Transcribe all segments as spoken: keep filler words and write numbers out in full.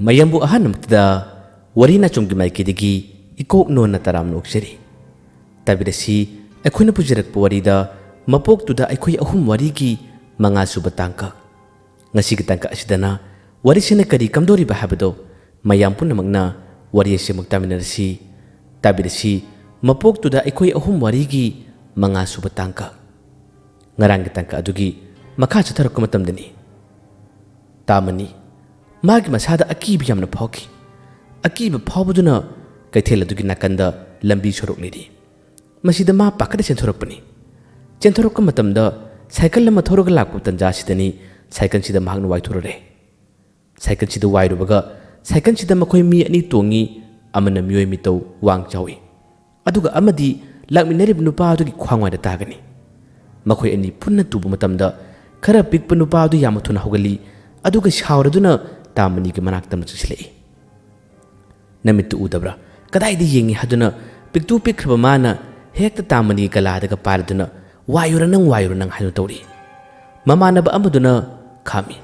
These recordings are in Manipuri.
ꯃꯌꯥꯝꯕꯨ ꯑꯍꯥꯟꯕꯃꯛꯇꯗ ꯋꯥꯔꯤ ꯅꯥꯆꯣꯝꯒꯤ ꯃꯥꯏꯀꯩꯗꯒꯤ ꯏꯀꯣꯛ ꯅꯣꯟꯅ ꯇꯔꯥꯝꯅ ꯑꯣꯛꯆꯔꯤ꯫ ꯇꯥꯕꯤꯔꯁꯤ, ꯑꯩꯈꯣꯏꯅ ꯄꯨꯖꯔꯛꯄ ꯋꯥꯔꯤꯗ ꯃꯄꯣꯛꯇꯨꯗ ꯑꯩꯈꯣꯏ ꯑꯍꯨꯝ ꯋꯥꯔꯤꯒꯤ ꯃꯉꯥ ꯁꯨꯕ ꯇꯥꯡꯀꯛ꯫ ꯉꯁꯤꯒꯤ ꯇꯥꯡꯀꯛ ꯑꯁꯤꯗꯅ ꯋꯥꯔꯤꯁꯤꯅ ꯀꯔꯤ ꯀꯝꯗꯧꯔꯤꯕ ꯍꯥꯏꯕꯗꯣ ꯃꯌꯥꯝ ꯄꯨꯝꯅꯃꯛꯅ ꯋꯥꯔꯤ ꯑꯁꯤ ꯑꯃꯨꯛ ꯇꯥꯃꯤꯟꯅꯔꯁꯤ꯫ ꯇꯥꯕꯤꯔꯁꯤ, ꯃꯄꯣꯛꯇꯨꯗ ꯑꯩꯈꯣꯏ ꯑꯍꯨꯝ ꯋꯥꯔꯤꯒꯤ ꯃꯉꯥ ꯁꯨꯕ ꯇꯥꯡꯀꯛ꯫ ꯉꯔꯥꯡꯒꯤ ꯇꯥꯡꯀꯛ ꯑꯗꯨꯒꯤ ꯃꯈꯥ ꯆꯠꯊꯔꯛꯄ ꯃꯇꯝꯗꯅꯤ꯫ ꯇꯥꯃꯅꯤ ꯃꯥꯒꯤ ꯃꯁꯥꯗ ꯑꯀꯤꯕ ꯌꯥꯝꯅ ꯐꯥꯎꯈꯤ꯫ ꯑꯀꯤꯕ ꯐꯥꯎꯕꯗꯨꯅ ꯀꯩꯊꯦꯜ ꯑꯗꯨꯒꯤ ꯅꯥꯀꯟꯗ ꯂꯝꯕꯤ ꯁꯣꯔꯣꯛ ꯂꯩꯔꯤ꯫ ꯃꯁꯤꯗ ꯃꯥ ꯄꯥꯈꯠꯅ ꯆꯦꯟꯊꯣꯔꯛꯄꯅꯤ꯫ ꯆꯦꯟꯊꯣꯔꯛꯄ ꯃꯇꯝꯗ ꯁꯥꯏꯀꯜ ꯑꯃ ꯊꯧꯔꯒ ꯂꯥꯛꯄ ꯇꯟꯖꯥ ꯑꯁꯤꯗꯅꯤ ꯁꯥꯏꯀꯜꯁꯤꯗ ꯃꯍꯥꯛꯅ ꯋꯥꯏꯊꯣꯔꯛꯂꯦ꯫ ꯁꯥꯏꯀꯜꯁꯤꯗ ꯋꯥꯏꯔꯨꯕꯒ ꯁꯥꯏꯀꯜꯁꯤꯗ ꯃꯈꯣꯏ ꯃꯤ ꯑꯅꯤ ꯇꯣꯡꯉꯤ, ꯑꯃꯅ ꯃꯤꯑꯣꯏ ꯃꯤꯇꯧ ꯋꯥꯡ ꯆꯥꯎꯏ꯫ ꯑꯗꯨꯒ ꯑꯃꯗꯤ ꯂꯥꯛꯃꯤꯟꯅꯔꯤꯕ ꯅꯨꯄꯥ ꯑꯗꯨꯒꯤ ꯈ꯭ꯋꯥꯡꯋꯥꯏꯗ ꯇꯥꯒꯅꯤ꯫ ꯃꯈꯣꯏ ꯑꯅꯤ ꯄꯨꯟꯅ ꯇꯨꯕ ꯃꯇꯝꯗ ꯈꯔ ꯄꯤꯛꯄ ꯅꯨꯄꯥ ꯑꯗꯨ ꯌꯥꯝꯅ ꯊꯨꯅ ꯍꯧꯒꯠꯂꯤ, ꯑꯗꯨꯒ ꯁꯥꯎꯔꯗꯨꯅ ꯇꯥꯃꯅꯤꯒꯤ ꯃꯅꯥꯛꯇ ꯑꯃ ꯆꯪꯁꯤꯜꯂꯛꯏ꯫ "ꯅꯃꯤꯠꯇꯨ ꯎꯗꯕ꯭ꯔꯥ? ꯀꯗꯥꯏꯗ ꯌꯦꯡꯉꯤ?" ꯍꯥꯏꯗꯨꯅ ꯄꯤꯛꯇꯨ ꯄꯤꯛꯈ꯭ꯔꯕ ꯃꯥꯅ ꯍꯦꯛꯇ ꯇꯥꯃꯅꯤꯒꯤ ꯒꯂꯥꯗꯒ ꯄꯥꯏꯔꯗꯨꯅ, "ꯋꯥꯏꯔꯨꯔ ꯅꯪ, ꯋꯥꯏꯔꯨꯔ ꯅꯪ" ꯍꯥꯏꯗꯨꯅ ꯇꯧꯔꯤ꯫ ꯃꯃꯥꯟꯅꯕ ꯑꯃꯗꯨꯅ ꯈꯥꯝꯃꯤ꯫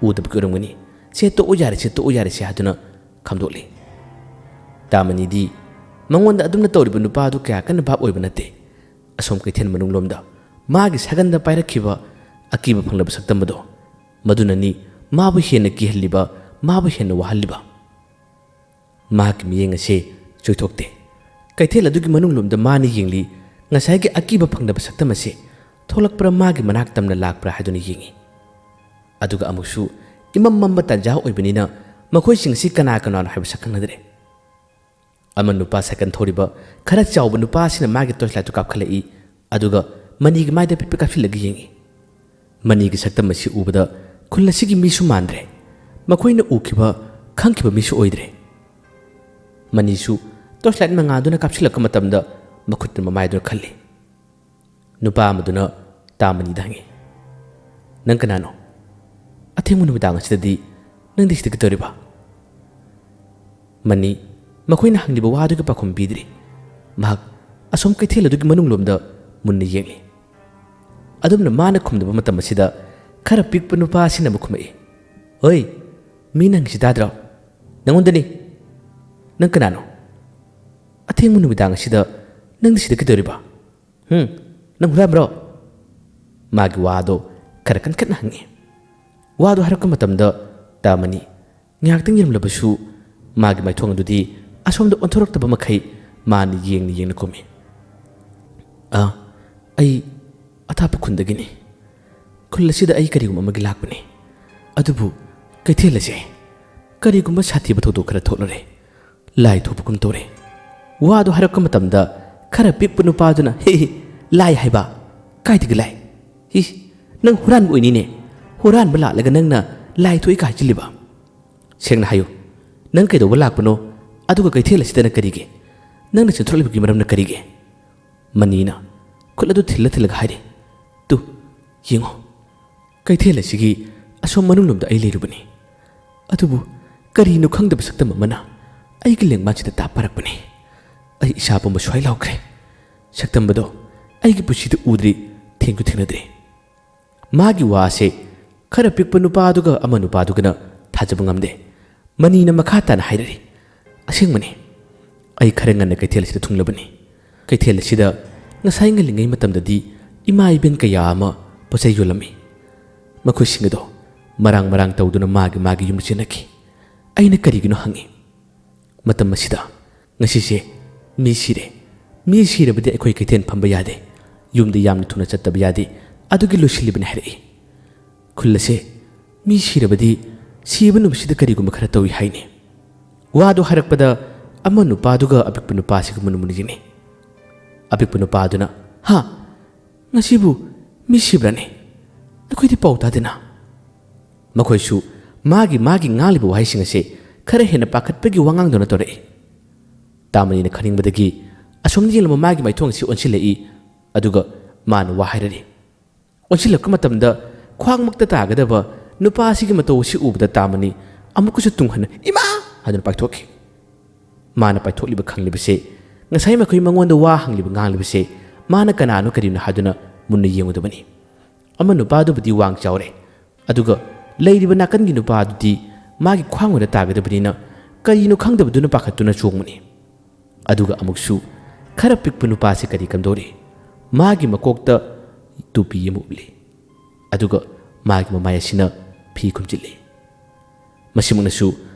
"ꯎꯗꯕꯒꯤ ꯑꯣꯏꯔꯝꯒꯅꯤ꯫ ꯁꯦ ꯇꯣꯛꯎ ꯌꯥꯔꯦ, ꯁꯦ ꯇꯣꯛꯎ ꯌꯥꯔꯦ ꯁꯦ" ꯍꯥꯏꯗꯨꯅ ꯈꯥꯝꯗꯣꯛꯂꯤ꯫ ꯇꯥꯃꯅꯤꯗꯤ ꯃꯉꯣꯟꯗ ꯑꯗꯨꯝꯅ ꯇꯧꯔꯤꯕ ꯅꯨꯄꯥ ꯑꯗꯨ ꯀꯌꯥ ꯀꯟꯅ ꯚꯥꯞ ꯑꯣꯏꯕ ꯅꯠꯇꯦ꯫ ꯑꯁꯣꯝ ꯀꯩꯊꯦꯜ ꯃꯅꯨꯡꯂꯣꯝꯗ ꯃꯥꯒꯤ ꯁꯥꯒꯟꯗ ꯄꯥꯏꯔꯛꯈꯤꯕ ꯑꯀꯤꯕ ꯐꯪꯂꯕ ꯁꯛꯇꯝ ꯑꯗꯣ, ꯃꯗꯨꯅꯅꯤ ꯃꯥꯕꯨ ꯍꯦꯟꯅ ꯀꯤꯍꯜꯂꯤꯕ, ꯃꯥꯕꯨ ꯍꯦꯟꯅ ꯋꯥꯍꯜꯂꯤꯕ꯫ ꯃꯍꯥꯛꯀꯤ ꯃꯤꯠꯌꯦꯡ ꯑꯁꯤ ꯆꯣꯏꯊꯣꯛꯇꯦ꯫ ꯀꯩꯊꯦꯜ ꯑꯗꯨꯒꯤ ꯃꯅꯨꯡꯂꯣꯝꯗ ꯃꯥꯅ ꯌꯦꯡꯂꯤ꯫ ꯉꯁꯥꯏꯒꯤ ꯑꯀꯤꯕ ꯐꯪꯗꯕ ꯁꯛꯇꯝ ꯑꯁꯤ ꯊꯣꯛꯂꯛꯄ꯭ꯔꯥ, ꯃꯥꯒꯤ ꯃꯅꯥꯛ ꯇꯝꯅ ꯂꯥꯛꯄ꯭ꯔꯥ ꯍꯥꯏꯗꯨꯅ ꯌꯦꯡꯉꯤ꯫ ꯑꯗꯨꯒ ꯑꯃꯨꯛꯁꯨ ꯏꯃꯝ ꯃꯝꯕ ꯇꯥꯟꯖꯥ ꯑꯣꯏꯕꯅꯤꯅ ꯃꯈꯣꯏꯁꯤꯡ ꯑꯁꯤ ꯀꯅꯥ ꯀꯅꯥꯅꯣ ꯍꯥꯏꯕ ꯁꯛꯈꯪꯅꯗ꯭ꯔꯦ꯫ ꯑꯃ ꯅꯨꯄꯥ ꯁꯥꯏꯀꯜ ꯊꯧꯔꯤꯕ ꯈꯔ ꯆꯥꯎꯕ ꯅꯨꯄꯥ ꯑꯁꯤꯅ ꯃꯥꯒꯤ ꯇꯣꯔꯆ ꯂꯥꯏꯠꯇꯨ ꯀꯥꯞꯈꯠꯂꯛꯏ, ꯑꯗꯨꯒ ꯃꯅꯤꯒꯤ ꯃꯥꯏꯗ ꯍꯥꯏꯐꯦꯠ ꯀꯥꯞꯁꯤꯜꯂꯒ ꯌꯦꯡꯉꯤ꯫ ꯃꯅꯤꯒꯤ ꯁꯛꯇꯝ ꯑꯁꯤ ꯎꯕꯗ ꯈꯨꯜ ꯑꯁꯤꯒꯤ ꯃꯤꯁꯨ ꯃꯥꯟꯗ꯭ꯔꯦ꯫ ꯃꯈꯣꯏꯅ ꯎꯈꯤꯕ, ꯈꯪꯈꯤꯕ ꯃꯤꯁꯨ ꯑꯣꯏꯗ꯭ꯔꯦ꯫ ꯃꯅꯤꯁꯨ ꯇꯣꯔꯆ ꯂꯥꯏꯠ ꯃꯉꯥꯜꯗꯨꯅ ꯀꯥꯞꯁꯤꯜꯂꯛꯄ ꯃꯇꯝꯗ ꯃꯈꯨꯠꯇ ꯃꯃꯥꯏꯗꯨꯅ ꯈꯜꯂꯤ꯫ ꯅꯨꯄꯥ ꯑꯃꯗꯨꯅ ꯇꯥꯃꯅꯤꯗ ꯍꯪꯉꯤ, "ꯅꯪ ꯀꯅꯥꯅꯣ? ꯑꯊꯦꯡꯕ ꯅꯨꯃꯤꯗꯥꯡ ꯑꯁꯤꯗꯗꯤ ꯅꯪꯗꯤ ꯁꯤꯗ ꯀꯩꯗꯧꯔꯤꯕ?" ꯃꯅꯤ ꯃꯈꯣꯏꯅ ꯍꯪꯂꯤꯕ ꯋꯥꯗꯨꯒꯤ ꯄꯥꯎꯈꯨꯝ ꯄꯤꯗ꯭ꯔꯤ꯫ ꯃꯍꯥꯛ ꯑꯁꯣꯝ ꯀꯩꯊꯦꯜ ꯑꯗꯨꯒꯤ ꯃꯅꯨꯡꯂꯣꯝꯗ ꯃꯨꯟꯅ ꯌꯦꯡꯂꯤ꯫ ꯑꯗꯨꯝꯅ ꯃꯥꯅ ꯈꯨꯝꯗꯕ ꯃꯇꯝ ꯑꯁꯤꯗ ꯈꯔ ꯄꯤꯛꯄ ꯅꯨꯄꯥ ꯑꯁꯤꯅ ꯑꯃꯨꯛ ꯈꯨꯝꯃꯛꯏ, "ꯍꯣꯏ, ꯃꯤ ꯅꯪꯁꯤ ꯇꯥꯗ꯭ꯔꯣ? "ꯅꯪꯉꯣꯟꯗꯅꯤ꯫ ꯅꯪ ꯀꯅꯥꯅꯣ? ꯑꯊꯦꯡꯕ ꯅꯨꯃꯤꯗꯥꯡ ꯑꯁꯤꯗ ꯅꯪꯗꯤ ꯁꯤꯗ ꯀꯩꯗꯧꯔꯤꯕ? ꯍꯨꯝ? ꯅꯪ ꯍꯨꯔꯥꯟꯕ꯭ꯔꯣ?" ꯃꯥꯒꯤ ꯋꯥꯗꯣ ꯈꯔ ꯀꯟꯈꯠꯅ ꯍꯪꯉꯤ꯫ ꯋꯥꯗꯣ ꯍꯥꯏꯔꯛꯄ ꯃꯇꯝꯗ ꯇꯥꯃꯅꯤ ꯉꯥꯏꯍꯥꯛꯇꯪ ꯌꯦꯡꯂꯕꯁꯨ ꯃꯥꯒꯤ ꯃꯥꯏꯊꯣꯡ ꯑꯗꯨꯗꯤ ꯑꯁꯣꯝꯗ ꯑꯣꯟꯊꯣꯔꯛꯇꯕ ꯃꯈꯩ ꯃꯥꯅ ꯌꯦꯡꯅ ꯌꯦꯡꯅ ꯀꯨꯝꯃꯤ꯫ "ꯑꯥ, ꯑꯩ ꯑꯊꯥꯞꯄ ꯈꯨꯟꯗꯒꯤꯅꯤ꯫ ꯈꯨꯜ ꯑꯁꯤꯗ ꯑꯩ ꯀꯔꯤꯒꯨꯝꯕ ꯑꯃꯒꯤ ꯂꯥꯛꯄꯅꯤ꯫ ꯑꯗꯨꯕꯨ ꯀꯩꯊꯦꯜ ꯑꯁꯦ ꯀꯔꯤꯒꯨꯝꯕ ꯁꯥꯊꯤꯕ ꯊꯧꯗꯣꯛ ꯈꯔ ꯊꯣꯛꯂꯔꯦ꯫ ꯂꯥꯏ ꯊꯣꯛꯄꯒꯨꯝ ꯇꯧꯔꯦ꯫" ꯋꯥꯗꯨ ꯍꯥꯏꯔꯛꯄ ꯃꯇꯝꯗ ꯈꯔ ꯄꯤꯛꯄ ꯅꯨꯄꯥꯗꯨꯅ, "ꯍꯦ ꯍꯦ, ꯂꯥꯏ ꯍꯥꯏꯕ? ꯀꯥꯏꯗꯒꯤ ꯂꯥꯏ? ꯏꯁ, ꯅꯪ ꯍꯨꯔꯥꯟꯕ ꯑꯣꯏꯅꯤꯅꯦ꯫ ꯍꯨꯔꯥꯟꯕ ꯂꯥꯛꯂꯒ ꯅꯪꯅ ꯂꯥꯏ ꯊꯣꯛꯏ ꯀꯥꯏ ꯍꯥꯏꯖꯤꯜꯂꯤꯕ? ꯁꯦꯡꯅ ꯍꯥꯏꯌꯨ, ꯅꯪ ꯀꯩꯗꯧꯕ ꯂꯥꯛꯄꯅꯣ? ꯑꯗꯨꯒ ꯀꯩꯊꯦꯜ ꯑꯁꯤꯗꯅ ꯀꯔꯤꯒꯤ? ꯅꯪꯅ ꯆꯦꯟꯊꯣꯔꯛꯂꯤꯕꯒꯤ ꯃꯔꯝꯅ ꯀꯔꯤꯒꯤ?" ꯃꯅꯤꯅ ꯈꯨꯠ ꯑꯗꯨ ꯊꯤꯜꯂ ꯊꯤꯜꯂꯒ ꯍꯥꯏꯔꯤ, "ꯇꯨ, ꯌꯦꯡꯉꯣ, ꯀꯩꯊꯦꯜ ꯑꯁꯤꯒꯤ ꯑꯁꯣꯝ ꯃꯅꯨꯡꯂꯣꯝꯗ ꯑꯩ ꯂꯩꯔꯨꯕꯅꯤ꯫ ꯑꯗꯨꯕꯨ ꯀꯔꯤꯅꯣ ꯈꯪꯗꯕ ꯁꯛꯇꯝ ꯑꯃꯅ ꯑꯩꯒꯤ ꯂꯦꯡꯕꯥꯟꯁꯤꯗ ꯇꯥꯞ ꯄꯥꯔꯛꯄꯅꯤ꯫ ꯑꯩ ꯏꯁꯥ ꯄꯨꯝꯕ ꯁ꯭ꯋꯥꯏ ꯂꯥꯎꯈ꯭ꯔꯦ꯫ ꯁꯛꯇꯝ ꯑꯗꯣ ꯑꯩꯒꯤ ꯄꯨꯟꯁꯤꯗ ꯎꯗ꯭ꯔꯤ, ꯊꯦꯡꯁꯨ ꯊꯦꯡꯅꯗ꯭ꯔꯤ꯫" ꯃꯥꯒꯤ ꯋꯥꯁꯦ ꯈꯔ ꯄꯤꯛꯄ ꯅꯨꯄꯥꯗꯨꯒ ꯑꯃ ꯅꯨꯄꯥꯗꯨꯒꯅ ꯊꯥꯖꯕ ꯉꯝꯗꯦ꯫ ꯃꯅꯤꯅ ꯃꯈꯥ ꯇꯥꯅ ꯍꯥꯏꯔꯛꯏ, "ꯑꯁꯦꯡꯕꯅꯤ, ꯑꯩ ꯈꯔ ꯉꯟꯅ ꯀꯩꯊꯦꯜ ꯑꯁꯤꯗ ꯊꯨꯡꯂꯕꯅꯤ꯫ ꯀꯩꯊꯦꯜ ꯑꯁꯤꯗ ꯉꯁꯥꯏ ꯉꯜꯂꯤꯉꯩ ꯃꯇꯝꯗꯗꯤ ꯏꯃꯥ ꯏꯕꯦꯟ ꯀꯌꯥ ꯑꯃ ꯄꯣꯠꯆꯩ ꯌꯣꯜꯂꯝꯃꯤ꯫ ꯃꯈꯣꯏꯁꯤꯡ ꯑꯗꯣ ꯃꯔꯥꯡ ꯃꯔꯥꯡ ꯇꯧꯗꯨꯅ ꯃꯥꯒꯤ ꯃꯥꯒꯤ ꯌꯨꯝꯗ ꯆꯦꯟꯅꯈꯤ꯫ ꯑꯩꯅ ꯀꯔꯤꯒꯤꯅꯣ ꯍꯪꯉꯤ꯫ ꯃꯇꯝ ꯑꯁꯤꯗ ꯉꯁꯤꯁꯦ ꯃꯤ ꯁꯤꯔꯦ꯫ ꯃꯤ ꯁꯤꯔꯕꯗꯤ ꯑꯩꯈꯣꯏ ꯀꯩꯊꯦꯜ ꯐꯝꯕ ꯌꯥꯗꯦ꯫ ꯌꯨꯝꯗ ꯌꯥꯝꯅ ꯊꯨꯅ ꯆꯠꯇꯕ ꯌꯥꯗꯦ꯫ ꯑꯗꯨꯒꯤ ꯂꯣꯏꯁꯤꯜꯂꯤꯕꯅꯤ" ꯍꯥꯏꯔꯛꯏ꯫ ꯈꯨꯜ ꯑꯁꯦ ꯃꯤ ꯁꯤꯔꯕꯗꯤ ꯁꯤꯕ ꯅꯨꯃꯤꯠꯁꯤꯗ ꯀꯔꯤꯒꯨꯝꯕ ꯈꯔ ꯇꯧꯏ ꯍꯥꯏꯅꯤ꯫ ꯋꯥꯗꯨ ꯍꯥꯏꯔꯛꯄꯗ ꯑꯃ ꯅꯨꯄꯥꯗꯨꯒ ꯑꯄꯤꯛꯄ ꯅꯨꯄꯥꯁꯤꯒ ꯃꯨꯟꯅ ꯃꯨꯟꯅ ꯌꯦꯡꯅꯩ꯫ ꯑꯄꯤꯛꯄ ꯅꯨꯄꯥꯗꯨꯅ, "ꯍꯥ? ꯉꯁꯤꯕꯨ ꯃꯤ ꯁꯤꯕ꯭ꯔꯅꯦ? ꯑꯩꯈꯣꯏꯗꯤ ꯄꯥꯎ ꯇꯥꯗꯦꯅ꯫" ꯃꯈꯣꯏꯁꯨ ꯃꯥꯒꯤ ꯃꯥꯒꯤ ꯉꯥꯡꯂꯤꯕ ꯋꯥꯍꯩꯁꯤꯡ ꯑꯁꯦ ꯈꯔ ꯍꯦꯟꯅ ꯄꯥꯈꯠꯄꯒꯤ ꯋꯥꯉꯥꯡꯗꯧꯅ ꯇꯧꯔꯛꯏ꯫ ꯇꯥꯃꯅꯤꯅ ꯈꯟꯅꯤꯡꯕꯗꯒꯤ ꯑꯁꯣꯝꯗ ꯌꯦꯡꯂꯝꯕ ꯃꯥꯒꯤ ꯃꯥꯏꯊꯣꯡ ꯑꯁꯤ ꯑꯣꯟꯁꯤꯜꯂꯛꯏ, ꯑꯗꯨꯒ ꯃꯥꯅ ꯋꯥ ꯍꯥꯏꯔꯛꯏ꯫ ꯑꯣꯟꯁꯤꯜꯂꯛꯄ ꯃꯇꯝꯗ ꯈ꯭ꯋꯥꯡꯃꯛꯇ ꯇꯥꯒꯗꯕ ꯅꯨꯄꯥ ꯑꯁꯤꯒꯤ ꯃꯇꯧ ꯑꯁꯤ ꯎꯕꯗ ꯇꯥꯃꯅꯤ ꯑꯃꯨꯛꯀꯁꯨ ꯇꯨꯡ ꯍꯟꯅ "ꯏꯃꯥ!" ꯍꯥꯏꯗꯨꯅ ꯄꯥꯏꯊꯣꯛꯈꯤ꯫ ꯃꯥꯅ ꯄꯥꯏꯊꯣꯛꯂꯤꯕ ꯈꯪꯂꯤꯕꯁꯦ ꯉꯁꯥꯏ ꯃꯈꯣꯏ ꯃꯉꯣꯟꯗ ꯋꯥ ꯍꯪꯂꯤꯕ ꯉꯥꯡꯂꯤꯕꯁꯦ ꯃꯥꯅ ꯀꯅꯥꯅꯣ ꯀꯔꯤꯅꯣ ꯍꯥꯏꯗꯨꯅ ꯃꯨꯟꯅ ꯌꯦꯡꯉꯨꯗꯕꯅꯤ꯫ ꯑꯃ ꯅꯨꯄꯥꯗꯨꯕꯨꯗꯤ ꯋꯥꯡ ꯆꯥꯎꯔꯦ, ꯑꯗꯨꯒ ꯂꯩꯔꯤꯕ ꯅꯥꯀꯟꯒꯤ ꯅꯨꯄꯥꯗꯨꯗꯤ ꯃꯥꯒꯤ ꯈ꯭ꯋꯥꯡ ꯑꯣꯏꯅ ꯇꯥꯒꯗꯕꯅꯤꯅ ꯀꯔꯤꯅꯣ ꯈꯪꯗꯕꯗꯨꯅ ꯄꯥꯈꯠꯇꯨꯅ ꯆꯣꯡꯕꯅꯤ꯫ ꯑꯗꯨꯒ ꯑꯃꯨꯛꯁꯨ ꯈꯔ ꯄꯤꯛꯄ ꯅꯨꯄꯥꯁꯤ ꯀꯔꯤ ꯀꯝꯗꯧꯔꯤ? ꯃꯥꯒꯤ ꯃꯀꯣꯛꯇ ꯇꯨꯄꯤ ꯑꯃ ꯎꯞꯂꯤ꯫ ꯑꯗꯨꯒ ꯃꯥꯒꯤ ꯃꯃꯥꯏ ꯑꯁꯤꯅ ꯐꯤ ꯈꯨꯝꯖꯤꯜꯂꯤ꯫ ꯃꯁꯤꯃꯛꯅꯁꯨ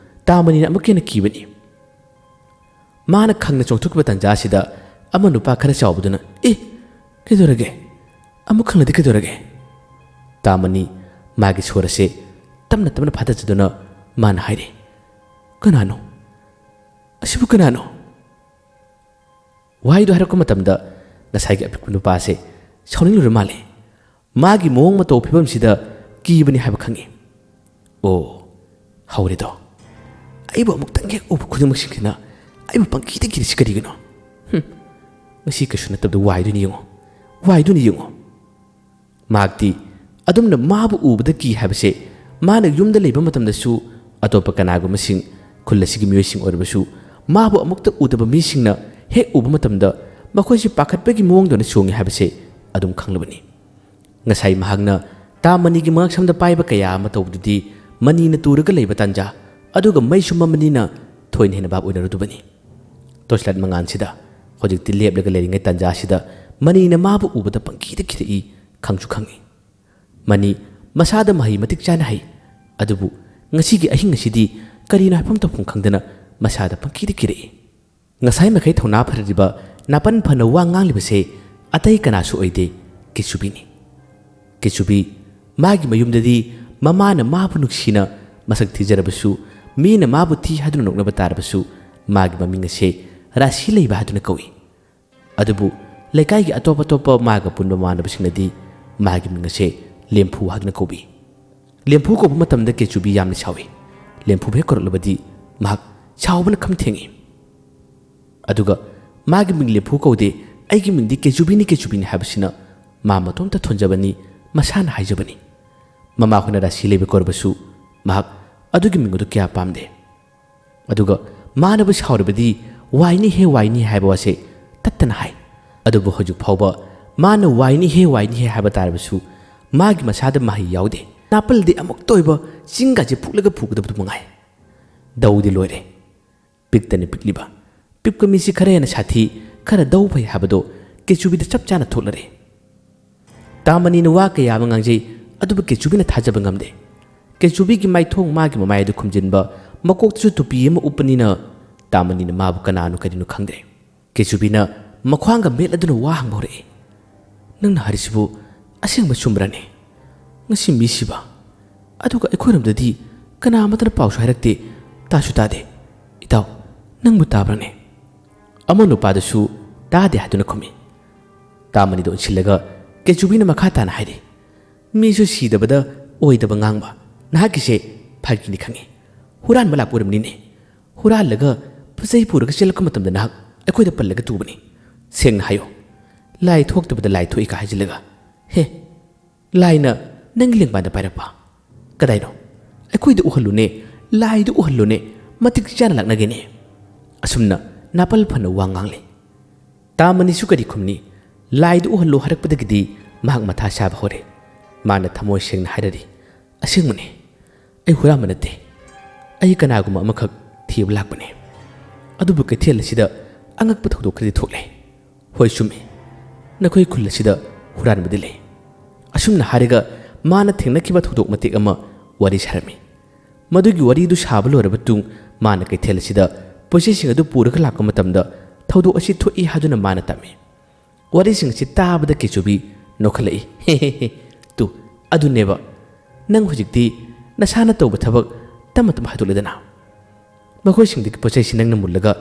ꯇꯥꯃꯅꯤꯅ ꯑꯃꯨꯛꯀ ꯍꯦꯟꯅ ꯀꯤꯕꯅꯤ꯫ ꯃꯥꯅ ꯈꯪꯅ ꯆꯣꯡꯊꯣꯛꯈꯤꯕ ꯇꯥꯟꯖꯥ ꯑꯁꯤꯗ ꯑꯃ ꯅꯨꯄꯥ ꯈꯔ ꯆꯥꯎꯕꯗꯨꯅ, "ꯑꯦ, ꯀꯩꯗꯧꯔꯒꯦ? ꯑꯃꯨꯛ ꯈꯪꯂꯗꯤ ꯀꯩꯗꯧꯔꯒꯦ?" ꯇꯥꯃꯅꯤ ꯃꯥꯒꯤ ꯁꯣꯔ ꯑꯁꯦ ꯇꯞꯅ ꯇꯞꯅ ꯐꯥꯊꯖꯗꯨꯅ ꯃꯥꯅ ꯍꯥꯏꯔꯦ, "ꯀꯅꯥꯅꯣ? ꯑꯁꯤꯕꯨ ꯀꯅꯥꯅꯣ?" ꯋꯥꯍꯩꯗꯣ ꯍꯥꯏꯔꯛꯄ ꯃꯇꯝꯗ ꯉꯁꯥꯏꯒꯤ ꯑꯄꯤꯛꯄ ꯅꯨꯄꯥ ꯑꯁꯦ ꯁꯥꯎꯅꯤꯡꯂꯨꯔ ꯃꯥꯜꯂꯦ꯫ ꯃꯥꯒꯤ ꯃꯑꯣꯡ ꯃꯇꯧ ꯐꯤꯕꯝꯁꯤꯗ ꯀꯤꯕꯅꯤ ꯍꯥꯏꯕ ꯈꯪꯉꯤ꯫ "ꯑꯣ, ꯍꯧꯔꯦꯗꯣ꯫ ꯑꯩꯕꯨ ꯑꯃꯨꯛꯇꯪ ꯍꯦꯛ ꯎꯕ ꯈꯨꯗꯤꯡꯃꯛꯁꯤꯡꯁꯤꯅ ꯑꯩꯕꯨ ꯄꯪꯀꯤꯗ ꯀꯤꯔꯤꯁꯤ ꯀꯔꯤꯒꯤꯅꯣ? ꯍꯨꯝ, ꯉꯁꯤ ꯀꯩꯁꯨ ꯅꯠꯇꯕꯗ ꯋꯥꯏꯗꯨꯅ ꯌꯦꯡꯉꯣ, ꯋꯥꯏꯗꯨꯅ ꯌꯦꯡꯉꯣ꯫" ꯃꯍꯥꯛꯇꯤ ꯑꯗꯨꯝꯅ ꯃꯥꯕꯨ ꯎꯕꯗ ꯀꯤ ꯍꯥꯏꯕꯁꯦ ꯃꯥꯅ ꯌꯨꯝꯗ ꯂꯩꯕ ꯃꯇꯝꯗꯁꯨ ꯑꯇꯣꯞꯄ ꯀꯅꯥꯒꯨꯝꯕꯁꯤꯡ, ꯈꯨꯜ ꯑꯁꯤꯒꯤ ꯃꯤꯑꯣꯏꯁꯤꯡ ꯑꯣꯏꯔꯕꯁꯨ, ꯃꯥꯕꯨ ꯑꯃꯨꯛꯇ ꯎꯗꯕ ꯃꯤꯁꯤꯡꯅ ꯍꯦꯛ ꯎꯕ ꯃꯇꯝꯗ ꯃꯈꯣꯏꯁꯤ ꯄꯥꯈꯠꯄꯒꯤ ꯃꯑꯣꯡꯗꯧꯅ ꯆꯣꯡꯉꯤ ꯍꯥꯏꯕꯁꯦ ꯑꯗꯨꯝ ꯈꯪꯂꯕꯅꯤ꯫ ꯉꯁꯥꯏ ꯃꯍꯥꯛꯅ ꯇꯥꯃꯅꯤꯒꯤ ꯃꯉꯛꯁꯝꯗ ꯄꯥꯏꯕ ꯀꯌꯥ ꯑꯃ ꯇꯧꯕꯗꯨꯗꯤ ꯃꯅꯤꯅ ꯇꯨꯔꯒ ꯂꯩꯕ ꯇꯥꯟꯖꯥ, ꯑꯗꯨꯒ ꯃꯩꯁꯨ ꯃꯝꯕꯅꯤꯅ ꯊꯣꯏꯅ ꯍꯦꯟꯅ ꯚꯥꯞ ꯑꯣꯏꯅꯔꯨꯗꯕꯅꯤ꯫ ꯇꯣꯔꯆ ꯂꯥꯏꯠ ꯃꯉꯥꯜꯁꯤꯗ ꯍꯧꯖꯤꯛꯇꯤ ꯂꯦꯞꯂꯒ ꯂꯩꯔꯤꯉꯩ ꯇꯥꯟꯖꯥꯁꯤꯗ ꯃꯅꯤꯅ ꯃꯥꯕꯨ ꯎꯕꯗ ꯄꯪꯀꯤꯗ ꯀꯤꯔꯛꯏ, ꯈꯪꯁꯨ ꯈꯪꯏ꯫ ꯃꯅꯤ ꯃꯁꯥꯗ ꯃꯍꯩ ꯃꯇꯤꯛ ꯆꯥꯅ ꯍꯩ, ꯑꯗꯨꯕꯨ ꯉꯁꯤꯒꯤ ꯑꯍꯤꯡ ꯑꯁꯤꯗꯤ ꯀꯔꯤꯅꯣ ꯍꯥꯏꯐꯝ ꯇꯧꯐꯝ ꯈꯪꯗꯅ ꯃꯁꯥꯗ ꯄꯪꯀꯤꯗ ꯀꯤꯔꯛꯏ꯫ ꯉꯁꯥꯏ ꯃꯈꯩ ꯊꯧꯅꯥ ꯐꯔꯤꯕ, ꯅꯥꯄꯟ ꯐꯅ ꯋꯥ ꯉꯥꯡꯂꯤꯕꯁꯦ ꯑꯇꯩ ꯀꯅꯥꯁꯨ ꯑꯣꯏꯗꯦ, ꯀꯦꯆꯨꯕꯤꯅꯤ꯫ ꯀꯦꯆꯨꯕꯤ ꯃꯥꯒꯤ ꯃꯌꯨꯝꯗꯗꯤ ꯃꯃꯥꯅ ꯃꯥꯕꯨ ꯅꯨꯡꯁꯤꯅ, ꯃꯁꯛ ꯊꯤꯖꯔꯕꯁꯨ, ꯃꯤꯅ ꯃꯥꯕꯨ ꯊꯤ ꯍꯥꯏꯗꯨꯅ ꯅꯣꯛꯅꯕ ꯇꯥꯔꯕꯁꯨ, ꯃꯥꯒꯤ ꯃꯃꯤꯡ ꯑꯁꯦ ꯔꯥꯁꯤ ꯂꯩꯕ ꯍꯥꯏꯗꯨꯅ ꯀꯧꯏ꯫ ꯑꯗꯨꯕꯨ ꯂꯩꯀꯥꯏꯒꯤ ꯑꯇꯣꯞ ꯑꯇꯣꯞꯄ ꯃꯥꯒ ꯄꯨꯟꯕ ꯃꯃꯥꯟꯅꯕꯁꯤꯡꯅꯗꯤ ꯃꯥꯒꯤ ꯃꯤꯡ ꯑꯁꯦ ꯂꯦꯝꯐꯨ ꯍꯥꯏꯗꯨꯅ ꯀꯧꯕꯤ꯫ ꯂꯦꯝꯐꯨ ꯀꯧꯕ ꯃꯇꯝꯗ ꯀꯦꯆꯨꯕꯤ ꯌꯥꯝꯅ ꯁꯥꯎꯏ꯫ ꯂꯦꯝꯐꯨꯕꯨ ꯍꯦꯛ ꯀꯧꯔꯛꯂꯕꯗꯤ ꯃꯍꯥꯛ ꯁꯥꯎꯕꯅ ꯈꯝ ꯊꯦꯡꯏ꯫ ꯑꯗꯨꯒ ꯃꯥꯒꯤ ꯃꯤꯡ ꯂꯦꯝꯐꯨ ꯀꯧꯗꯦ, ꯑꯩꯒꯤ ꯃꯤꯡꯗꯤ ꯀꯦꯆꯨꯕꯤꯅꯤ, ꯀꯦꯆꯨꯕꯤꯅꯤ ꯍꯥꯏꯕꯁꯤꯅ ꯃꯥ ꯃꯇꯣꯝꯇ ꯊꯣꯟꯖꯕꯅꯤ, ꯃꯁꯥꯅ ꯍꯥꯏꯖꯕꯅꯤ꯫ ꯃꯃꯥꯈꯣꯏꯅ ꯔꯥꯁꯤ ꯂꯩꯕ ꯀꯧꯔꯕꯁꯨ ꯃꯍꯥꯛ ꯑꯗꯨꯒꯤ ꯃꯤꯡ ꯑꯗꯨ ꯀꯌꯥ ꯄꯥꯝꯗꯦ꯫ ꯑꯗꯨꯒ ꯃꯥꯅꯕꯨ ꯁꯥꯎꯔꯕꯗꯤ "ꯋꯥꯏꯅꯤ ꯍꯦ, ꯋꯥꯏꯅꯤ" ꯍꯥꯏꯕ ꯋꯥꯁꯦ ꯇꯠꯇꯅ ꯍꯥꯏ꯫ ꯑꯗꯨꯕꯨ ꯍꯧꯖꯤꯛ ꯐꯥꯎꯕ ꯃꯥꯅ "ꯋꯥꯏꯅꯤ ꯍꯦ, ꯋꯥꯏꯅꯤ ꯍꯦ" ꯍꯥꯏꯕ ꯇꯥꯔꯕꯁꯨ ꯃꯥꯒꯤ ꯃꯁꯥꯗ ꯃꯍꯩ ꯌꯥꯎꯗꯦ꯫ ꯅꯥꯄꯜꯗꯤ ꯑꯃꯨꯛꯇ ꯑꯣꯏꯕ ꯆꯤꯡꯒꯥꯁꯦ ꯐꯨꯛꯂꯒ ꯐꯨꯒꯗꯕꯗꯨ ꯃꯉꯥꯏ꯫ ꯗꯧꯗꯤ ꯂꯣꯏꯔꯦ꯫ ꯄꯤꯛꯇꯅ ꯄꯤꯛꯂꯤꯕ꯫ ꯄꯤꯛꯄ ꯃꯤꯁꯤ ꯈꯔ ꯍꯦꯟꯅ ꯁꯥꯊꯤ, ꯈꯔ ꯗꯧ ꯐꯩ ꯍꯥꯏꯕꯗꯣ ꯀꯦꯆꯨꯕꯤꯗ ꯆꯞ ꯆꯥꯅ ꯊꯣꯛꯂꯔꯦ꯫ ꯇꯥꯃꯅꯤꯅ ꯋꯥ ꯀꯌꯥ ꯑꯃ ꯉꯥꯡꯖꯩ, ꯑꯗꯨꯕꯨ ꯀꯦꯆꯨꯕꯤꯅ ꯊꯥꯖꯕ ꯉꯝꯗꯦ꯫ ꯀꯦꯆꯨꯕꯤꯒꯤ ꯃꯥꯏꯊꯣꯡ ꯃꯥꯒꯤ ꯃꯃꯥꯏ ꯑꯗꯨ ꯈꯨꯝꯖꯤꯟꯕ, ꯃꯀꯣꯛꯇꯁꯨ ꯇꯨꯄꯤ ꯑꯃ ꯎꯞꯄꯅꯤꯅ ꯇꯥꯃꯅꯤꯅ ꯃꯥꯕꯨ ꯀꯅꯥꯅꯣ ꯀꯔꯤꯅꯣ ꯈꯪꯗ꯭ꯔꯦ꯫ ꯀꯦꯆꯨꯕꯤꯅ ꯃꯈ꯭ꯋꯥꯡꯒ ꯃꯦꯠꯂꯗꯨꯅ ꯋꯥ ꯍꯪꯕ ꯍꯧꯔꯛꯏ꯫ "ꯅꯪꯅ ꯍꯥꯏꯔꯤꯁꯤꯕꯨ ꯑꯁꯦꯡꯕ ꯆꯨꯝꯕ꯭ꯔꯅꯦ? ꯉꯁꯤ ꯃꯤꯁꯤꯕ? ꯑꯗꯨꯒ ꯑꯩꯈꯣꯏꯔꯣꯝꯗꯗꯤ ꯀꯅꯥ ꯑꯃꯠꯇꯅ ꯄꯥꯎꯁꯨ ꯍꯥꯏꯔꯛꯇꯦ, ꯇꯥꯁꯨ ꯇꯥꯗꯦ꯫ ꯏꯇꯥꯎ, ꯅꯪꯕꯨ ꯇꯥꯕ꯭ꯔꯅꯦ?" ꯑꯃ ꯅꯨꯄꯥꯗꯨꯁꯨ ꯇꯥꯗꯦ ꯍꯥꯏꯗꯨꯅ ꯈꯨꯝꯃꯤ꯫ ꯇꯥꯃꯅꯤꯗ ꯑꯣꯟꯁꯤꯜꯂꯒ ꯀꯦꯆꯨꯕꯤꯅ ꯃꯈꯥ ꯇꯥꯅ ꯍꯥꯏꯔꯤ, "ꯃꯤꯁꯨ ꯁꯤꯗꯕꯗ ꯑꯣꯏꯗꯕ ꯉꯥꯡꯕ꯫ ꯅꯍꯥꯛꯀꯤꯁꯦ ꯐꯥꯒꯤꯅꯤ ꯈꯪꯉꯤ꯫ ꯍꯨꯔꯥꯟꯕ ꯂꯥꯛꯄ ꯑꯣꯏꯔꯝꯅꯤꯅꯦ꯫ ꯍꯨꯔꯥꯜꯂꯒ ꯄꯣꯠꯆꯩ ꯄꯨꯔꯒ ꯆꯦꯜꯂꯛꯄ ꯃꯇꯝꯗ ꯅꯍꯥꯛ ꯑꯩꯈꯣꯏꯗ ꯄꯜꯂꯒ ꯇꯨꯕꯅꯤ꯫ ꯁꯦꯡꯅ ꯍꯥꯏꯌꯨ, ꯂꯥꯏ ꯊꯣꯛꯇꯕꯗ ꯂꯥꯏ ꯊꯣꯛꯏ ꯀ ꯍꯥꯏꯖꯤꯜꯂꯒ꯫ ꯍꯦ, ꯂꯥꯏꯅ ꯅꯪꯒꯤ ꯂꯦꯡꯕꯥꯟꯗ ꯄꯥꯏꯔꯛꯄ? ꯀꯗꯥꯏꯅꯣ? ꯑꯩꯈꯣꯏꯗ ꯎꯍꯜꯂꯨꯅꯦ, ꯂꯥꯏꯗ ꯎꯍꯜꯂꯨꯅꯦ, ꯃꯇꯤꯛ ꯆꯥꯅ ꯂꯥꯛꯅꯒꯦꯅꯦ꯫" ꯑꯁꯨꯝꯅ ꯅꯥꯄꯜ ꯐꯅ ꯋꯥ ꯉꯥꯡꯂꯤ꯫ ꯇꯥꯃꯅꯤꯁꯨ ꯀꯔꯤ ꯈꯨꯝꯅꯤ? ꯂꯥꯏꯗꯨ ꯎꯍꯜꯂꯣ ꯍꯥꯏꯔꯛꯄꯗꯒꯤꯗꯤ ꯃꯍꯥꯛ ꯃꯊꯥ ꯁꯥꯕ ꯍꯧꯔꯦ꯫ ꯃꯥꯅ ꯊꯃꯣꯏ ꯁꯦꯡꯅ ꯍꯥꯏꯔꯔꯤ, "ꯑꯁꯦꯡꯕꯅꯤ, ꯑꯩ ꯍꯨꯔꯥꯟꯕ ꯅꯠꯇꯦ꯫ ꯑꯩ ꯀꯅꯥꯒꯨꯝꯕ ꯑꯃꯈꯛ ꯊꯤꯕ ꯂꯥꯛꯄꯅꯤ꯫ ꯑꯗꯨꯕꯨ ꯀꯩꯊꯦꯜ ꯑꯁꯤꯗ ꯑꯉꯛꯄ ꯊꯧꯗꯣꯛ ꯈꯔꯗꯤ ꯊꯣꯛꯂꯦ꯫" "ꯍꯣꯏ, ꯆꯨꯝꯃꯤ꯫ ꯅꯈꯣꯏ ꯈꯨꯜ ꯑꯁꯤꯗ ꯍꯨꯔꯥꯟꯕꯗꯤ ꯂꯩ꯫" ꯑꯁꯨꯝꯅ ꯍꯥꯏꯔꯒ ꯃꯥꯅ ꯊꯦꯡꯅꯈꯤꯕ ꯊꯧꯗꯣꯛ ꯃꯇꯦꯛ ꯑꯃ ꯋꯥꯔꯤ ꯁꯥꯔꯝꯃꯤ꯫ ꯃꯗꯨꯒꯤ ꯋꯥꯔꯤꯗꯨ ꯁꯥꯕ ꯂꯣꯏꯔꯕ ꯇꯨꯡ ꯃꯥꯅ ꯀꯩꯊꯦꯜ ꯑꯁꯤꯗ ꯄꯣꯠꯆꯩꯁꯤꯡ ꯑꯗꯨ ꯄꯨꯔꯒ ꯂꯥꯛꯄ ꯃꯇꯝꯗ ꯊꯧꯗꯣꯛ ꯑꯁꯤ ꯊꯣꯛꯏ ꯍꯥꯏꯗꯨꯅ ꯃꯥꯅ ꯇꯝꯃꯤ꯫ ꯋꯥꯔꯤꯁꯤꯡ ꯑꯁꯤ ꯇꯥꯕꯗ ꯀꯦꯆꯨꯕꯤ ꯅꯣꯛꯈꯠꯂꯛꯏ꯫ "ꯍꯦ ꯍꯦ ꯍꯦ, ꯇꯨ, ꯑꯗꯨꯅꯦꯕ꯫ ꯅꯪ ꯍꯧꯖꯤꯛꯇꯤ ꯅꯁꯥꯅ ꯇꯧꯕ ꯊꯕꯛ ꯇꯞꯅ ꯇꯞꯅ ꯍꯥꯏꯗꯣꯛꯂꯦꯗꯅ꯫ ꯃꯈꯣꯏꯁꯤꯡꯗꯒꯤ ꯄꯣꯠꯆꯩꯁꯤ ꯅꯪꯅ ꯃꯨꯜꯂꯒ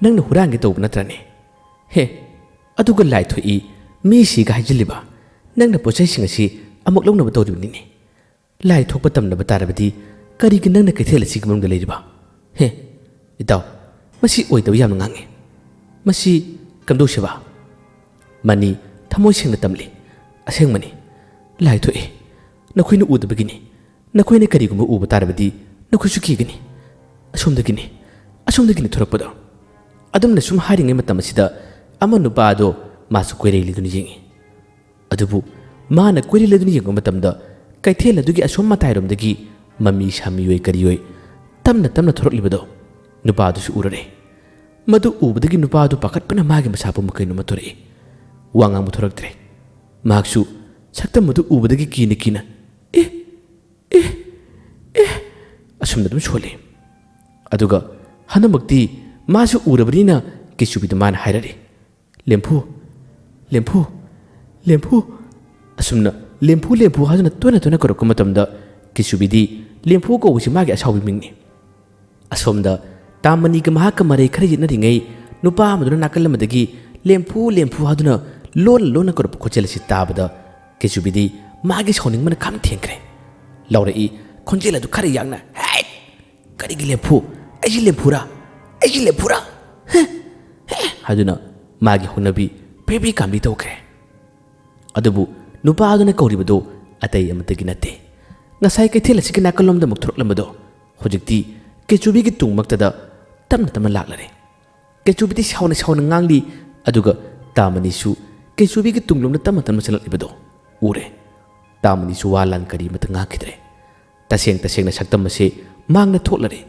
ꯅꯪꯅ ꯍꯨꯔꯥꯟꯒꯦ ꯇꯧꯕ ꯅꯠꯇ꯭ꯔꯅꯦ? ꯍꯦ, ꯑꯗꯨꯒ ꯂꯥꯏ ꯊꯣꯛꯏ, ꯃꯤ ꯁꯤꯒ ꯍꯥꯏꯖꯤꯜꯂꯤꯕ꯫ ꯅꯪꯅ ꯄꯣꯠꯆꯩꯁꯤꯡ ꯑꯁꯤ ꯑꯃꯨꯛ ꯂꯧꯅꯕ ꯇꯧꯔꯤꯕꯅꯤꯅꯦ꯫ ꯂꯥꯏ ꯊꯣꯛꯄ ꯇꯝꯅꯕ ꯇꯥꯔꯕꯗꯤ ꯀꯔꯤꯒꯤ ꯅꯪꯅ ꯀꯩꯊꯦꯜ ꯑꯁꯤꯒꯤ ꯃꯅꯨꯡꯗ ꯂꯩꯔꯤꯕ? ꯍꯦ, ꯏꯇꯥꯎ, ꯃꯁꯤ ꯑꯣꯏꯗꯕ ꯌꯥꯝꯅ ꯉꯥꯡꯉꯤ꯫ ꯃꯁꯤ ꯀꯝꯗꯧꯁꯦꯕ?" ꯃꯅꯤ ꯊꯃꯣꯏ ꯁꯦꯡꯅ ꯇꯝꯂꯤ꯫ "ꯑꯁꯦꯡꯕꯅꯤ, ꯂꯥꯏ ꯊꯣꯛꯏ꯫ ꯅꯈꯣꯏꯅ ꯎꯗꯕꯒꯤꯅꯤ, ꯅꯈꯣꯏꯅ ꯀꯔꯤꯒꯨꯝꯕ ꯎꯕ ꯇꯥꯔꯕꯗꯤ ꯅꯈꯣꯏꯁꯨ ꯀꯤꯒꯅꯤ꯫ ꯑꯁꯣꯝꯗꯒꯤꯅꯤ, ꯑꯁꯣꯝꯗꯒꯤꯅꯤ ꯊꯣꯔꯛꯄꯗꯣ꯫" ꯑꯗꯨꯝꯅ ꯁꯨꯝ ꯍꯥꯏꯔꯤꯉꯩ ꯃꯇꯝ ꯑꯁꯤꯗ ꯑꯃ ꯅꯨꯄꯥ ꯑꯗꯣ ꯃꯥꯁꯨ ꯀꯣꯏꯔꯦꯜ ꯂꯤꯗꯨꯅ ꯌꯦꯡꯉꯤ꯫ ꯑꯗꯨꯕꯨ ꯃꯥꯅ ꯀꯣꯏꯔꯦꯜ ꯂꯤꯗꯨꯅ ꯌꯦꯡꯕ ꯃꯇꯝꯗ ꯀꯩꯊꯦꯜ ꯑꯗꯨꯒꯤ ꯑꯁꯣꯝ ꯃꯇꯥꯏꯔꯣꯝꯗꯒꯤ ꯃꯃꯤ ꯁꯥꯃꯤꯑꯣꯏ ꯀꯔꯤꯑꯣꯏ ꯇꯞꯅ ꯇꯞꯅ ꯊꯣꯔꯛꯂꯤꯕꯗꯣ ꯅꯨꯄꯥꯗꯨꯁꯨ ꯎꯔꯔꯦ꯫ ꯃꯗꯨ ꯎꯕꯗꯒꯤ ꯅꯨꯄꯥꯗꯨ ꯄꯥꯈꯠꯄꯅ ꯃꯥꯒꯤ ꯃꯁꯥ ꯄꯨꯝꯕ ꯀꯩꯅꯣꯝꯃ ꯊꯣꯔꯛꯏ꯫ ꯋꯥ ꯉꯥꯡꯕ ꯊꯣꯔꯛꯇ꯭ꯔꯦ꯫ ꯃꯍꯥꯛꯁꯨ ꯁꯛꯇꯝ ꯑꯗꯨ ꯎꯕꯗꯒꯤ ꯀꯤꯅ ꯀꯤꯅ, "ꯑꯦ, ꯑꯦ, ꯑꯦ," ꯑꯁꯨꯝꯅ ꯑꯗꯨꯝ ꯁꯣꯜꯂꯤ꯫ ꯑꯗꯨꯒ ꯍꯟꯗꯛꯃꯛꯇꯤ ꯃꯥꯁꯨ ꯎꯔꯕꯅꯤꯅ ꯀꯦꯆꯨꯕꯤꯗ ꯃꯥꯅ ꯍꯥꯏꯔꯛꯏ, "ꯂꯦꯝꯐꯨ, ꯂꯦꯝꯐꯨ, ꯂꯦꯝꯐꯨ," ꯑꯁꯨꯝꯅ "ꯂꯦꯝꯐꯨ, ꯂꯦꯝꯐꯨ" ꯍꯥꯏꯗꯨꯅ ꯇꯣꯏꯅ ꯇꯣꯏꯅ ꯀꯧꯔꯛꯄ ꯃꯇꯝꯗ ꯀꯦꯆꯨꯕꯤꯗꯤ ꯂꯦꯝꯐꯨ ꯀꯧꯕꯁꯤ ꯃꯥꯒꯤ ꯑꯁꯥꯎꯕꯤ ꯃꯤꯡꯅꯤ꯫ ꯑꯁꯣꯝꯗ ꯇꯥꯃꯅꯤꯒ ꯃꯍꯥꯛꯀ ꯃꯔꯩ ꯈꯔ ꯌꯦꯠꯅꯔꯤꯉꯩ ꯅꯨꯄꯥ ꯑꯃꯗꯨꯅ ꯅꯥꯀꯜ ꯑꯃꯗꯒꯤ "ꯂꯦꯝꯐꯨ, ꯂꯦꯝꯐꯨ" ꯍꯥꯏꯗꯨꯅ ꯂꯣꯟꯅ ꯂꯣꯟꯅ ꯀꯧꯔꯛꯄ ꯈꯣꯟꯖꯦꯜ ꯑꯁꯤ ꯇꯥꯕꯗ ꯀꯦꯆꯨꯕꯤꯗꯤ ꯃꯥꯒꯤ ꯁꯥꯎꯅꯤꯡꯕꯅ ꯈꯝ ꯊꯦꯡꯈ꯭ꯔꯦ꯫ ꯂꯥꯎꯔꯛꯏ ꯈꯣꯟꯖꯦꯜ ꯑꯗꯨ ꯈꯔ ꯌꯥꯡꯅ, "ꯍꯦꯠ! ꯀꯔꯤꯒꯤ ꯂꯦꯝꯐꯨ? ꯑꯩꯁꯤ ꯂꯦꯝꯐꯨꯔꯥ? ꯑꯩꯁꯤ ꯂꯦꯝꯐꯨꯔꯥ? ꯍꯦ? ꯍꯦ?" ꯍꯥꯏꯗꯨꯅ ꯃꯥꯒꯤ ꯍꯧꯅꯕꯤ ꯄ꯭ꯔꯤꯕ꯭ꯔꯤ ꯀꯥꯝꯕꯤ ꯇꯧꯈ꯭ꯔꯦ꯫ ꯑꯗꯨꯕꯨ ꯅꯨꯄꯥ ꯑꯗꯨꯅ ꯀꯧꯔꯤꯕꯗꯨ ꯑꯇꯩ ꯑꯃꯠꯇꯒꯤ ꯅꯠꯇꯦ꯫ ꯉꯁꯥꯏ ꯀꯩꯊꯦꯜ ꯑꯁꯤꯒꯤ ꯅꯥꯀꯜꯂꯣꯝꯗ ꯑꯃꯨꯛ ꯊꯣꯔꯛꯂꯝꯕꯗꯣ ꯍꯧꯖꯤꯛꯇꯤ ꯀꯦꯆꯨꯕꯤꯒꯤ ꯇꯨꯡꯃꯛꯇꯗ ꯇꯞꯅ ꯇꯞꯅ ꯂꯥꯛꯂꯔꯦ꯫ ꯀꯦꯆꯨꯕꯤꯗꯤ ꯁꯥꯎꯅ ꯁꯥꯎꯅ ꯉꯥꯡꯂꯤ, ꯑꯗꯨꯒ ꯇꯥꯃꯅꯤꯁꯨ ꯀꯦꯆꯨꯕꯤꯒꯤ ꯇꯨꯡꯂꯣꯝꯗ ꯇꯞꯅ ꯇꯞꯅ ꯆꯪꯂꯛꯂꯤꯕꯗꯣ ꯎꯔꯦ꯫ ꯇꯥꯃꯅꯤꯁꯨ ꯋꯥ ꯂꯥꯟ ꯀꯔꯤ ꯑꯃꯠꯇ ꯉꯥꯡꯈꯤꯗ꯭ꯔꯦ꯫ ꯇꯁꯦꯡ ꯇꯁꯦꯡꯅ ꯁꯛꯇꯝ ꯑꯁꯦ ꯃꯥꯡꯅ ꯊꯣꯛꯂꯔꯦ꯫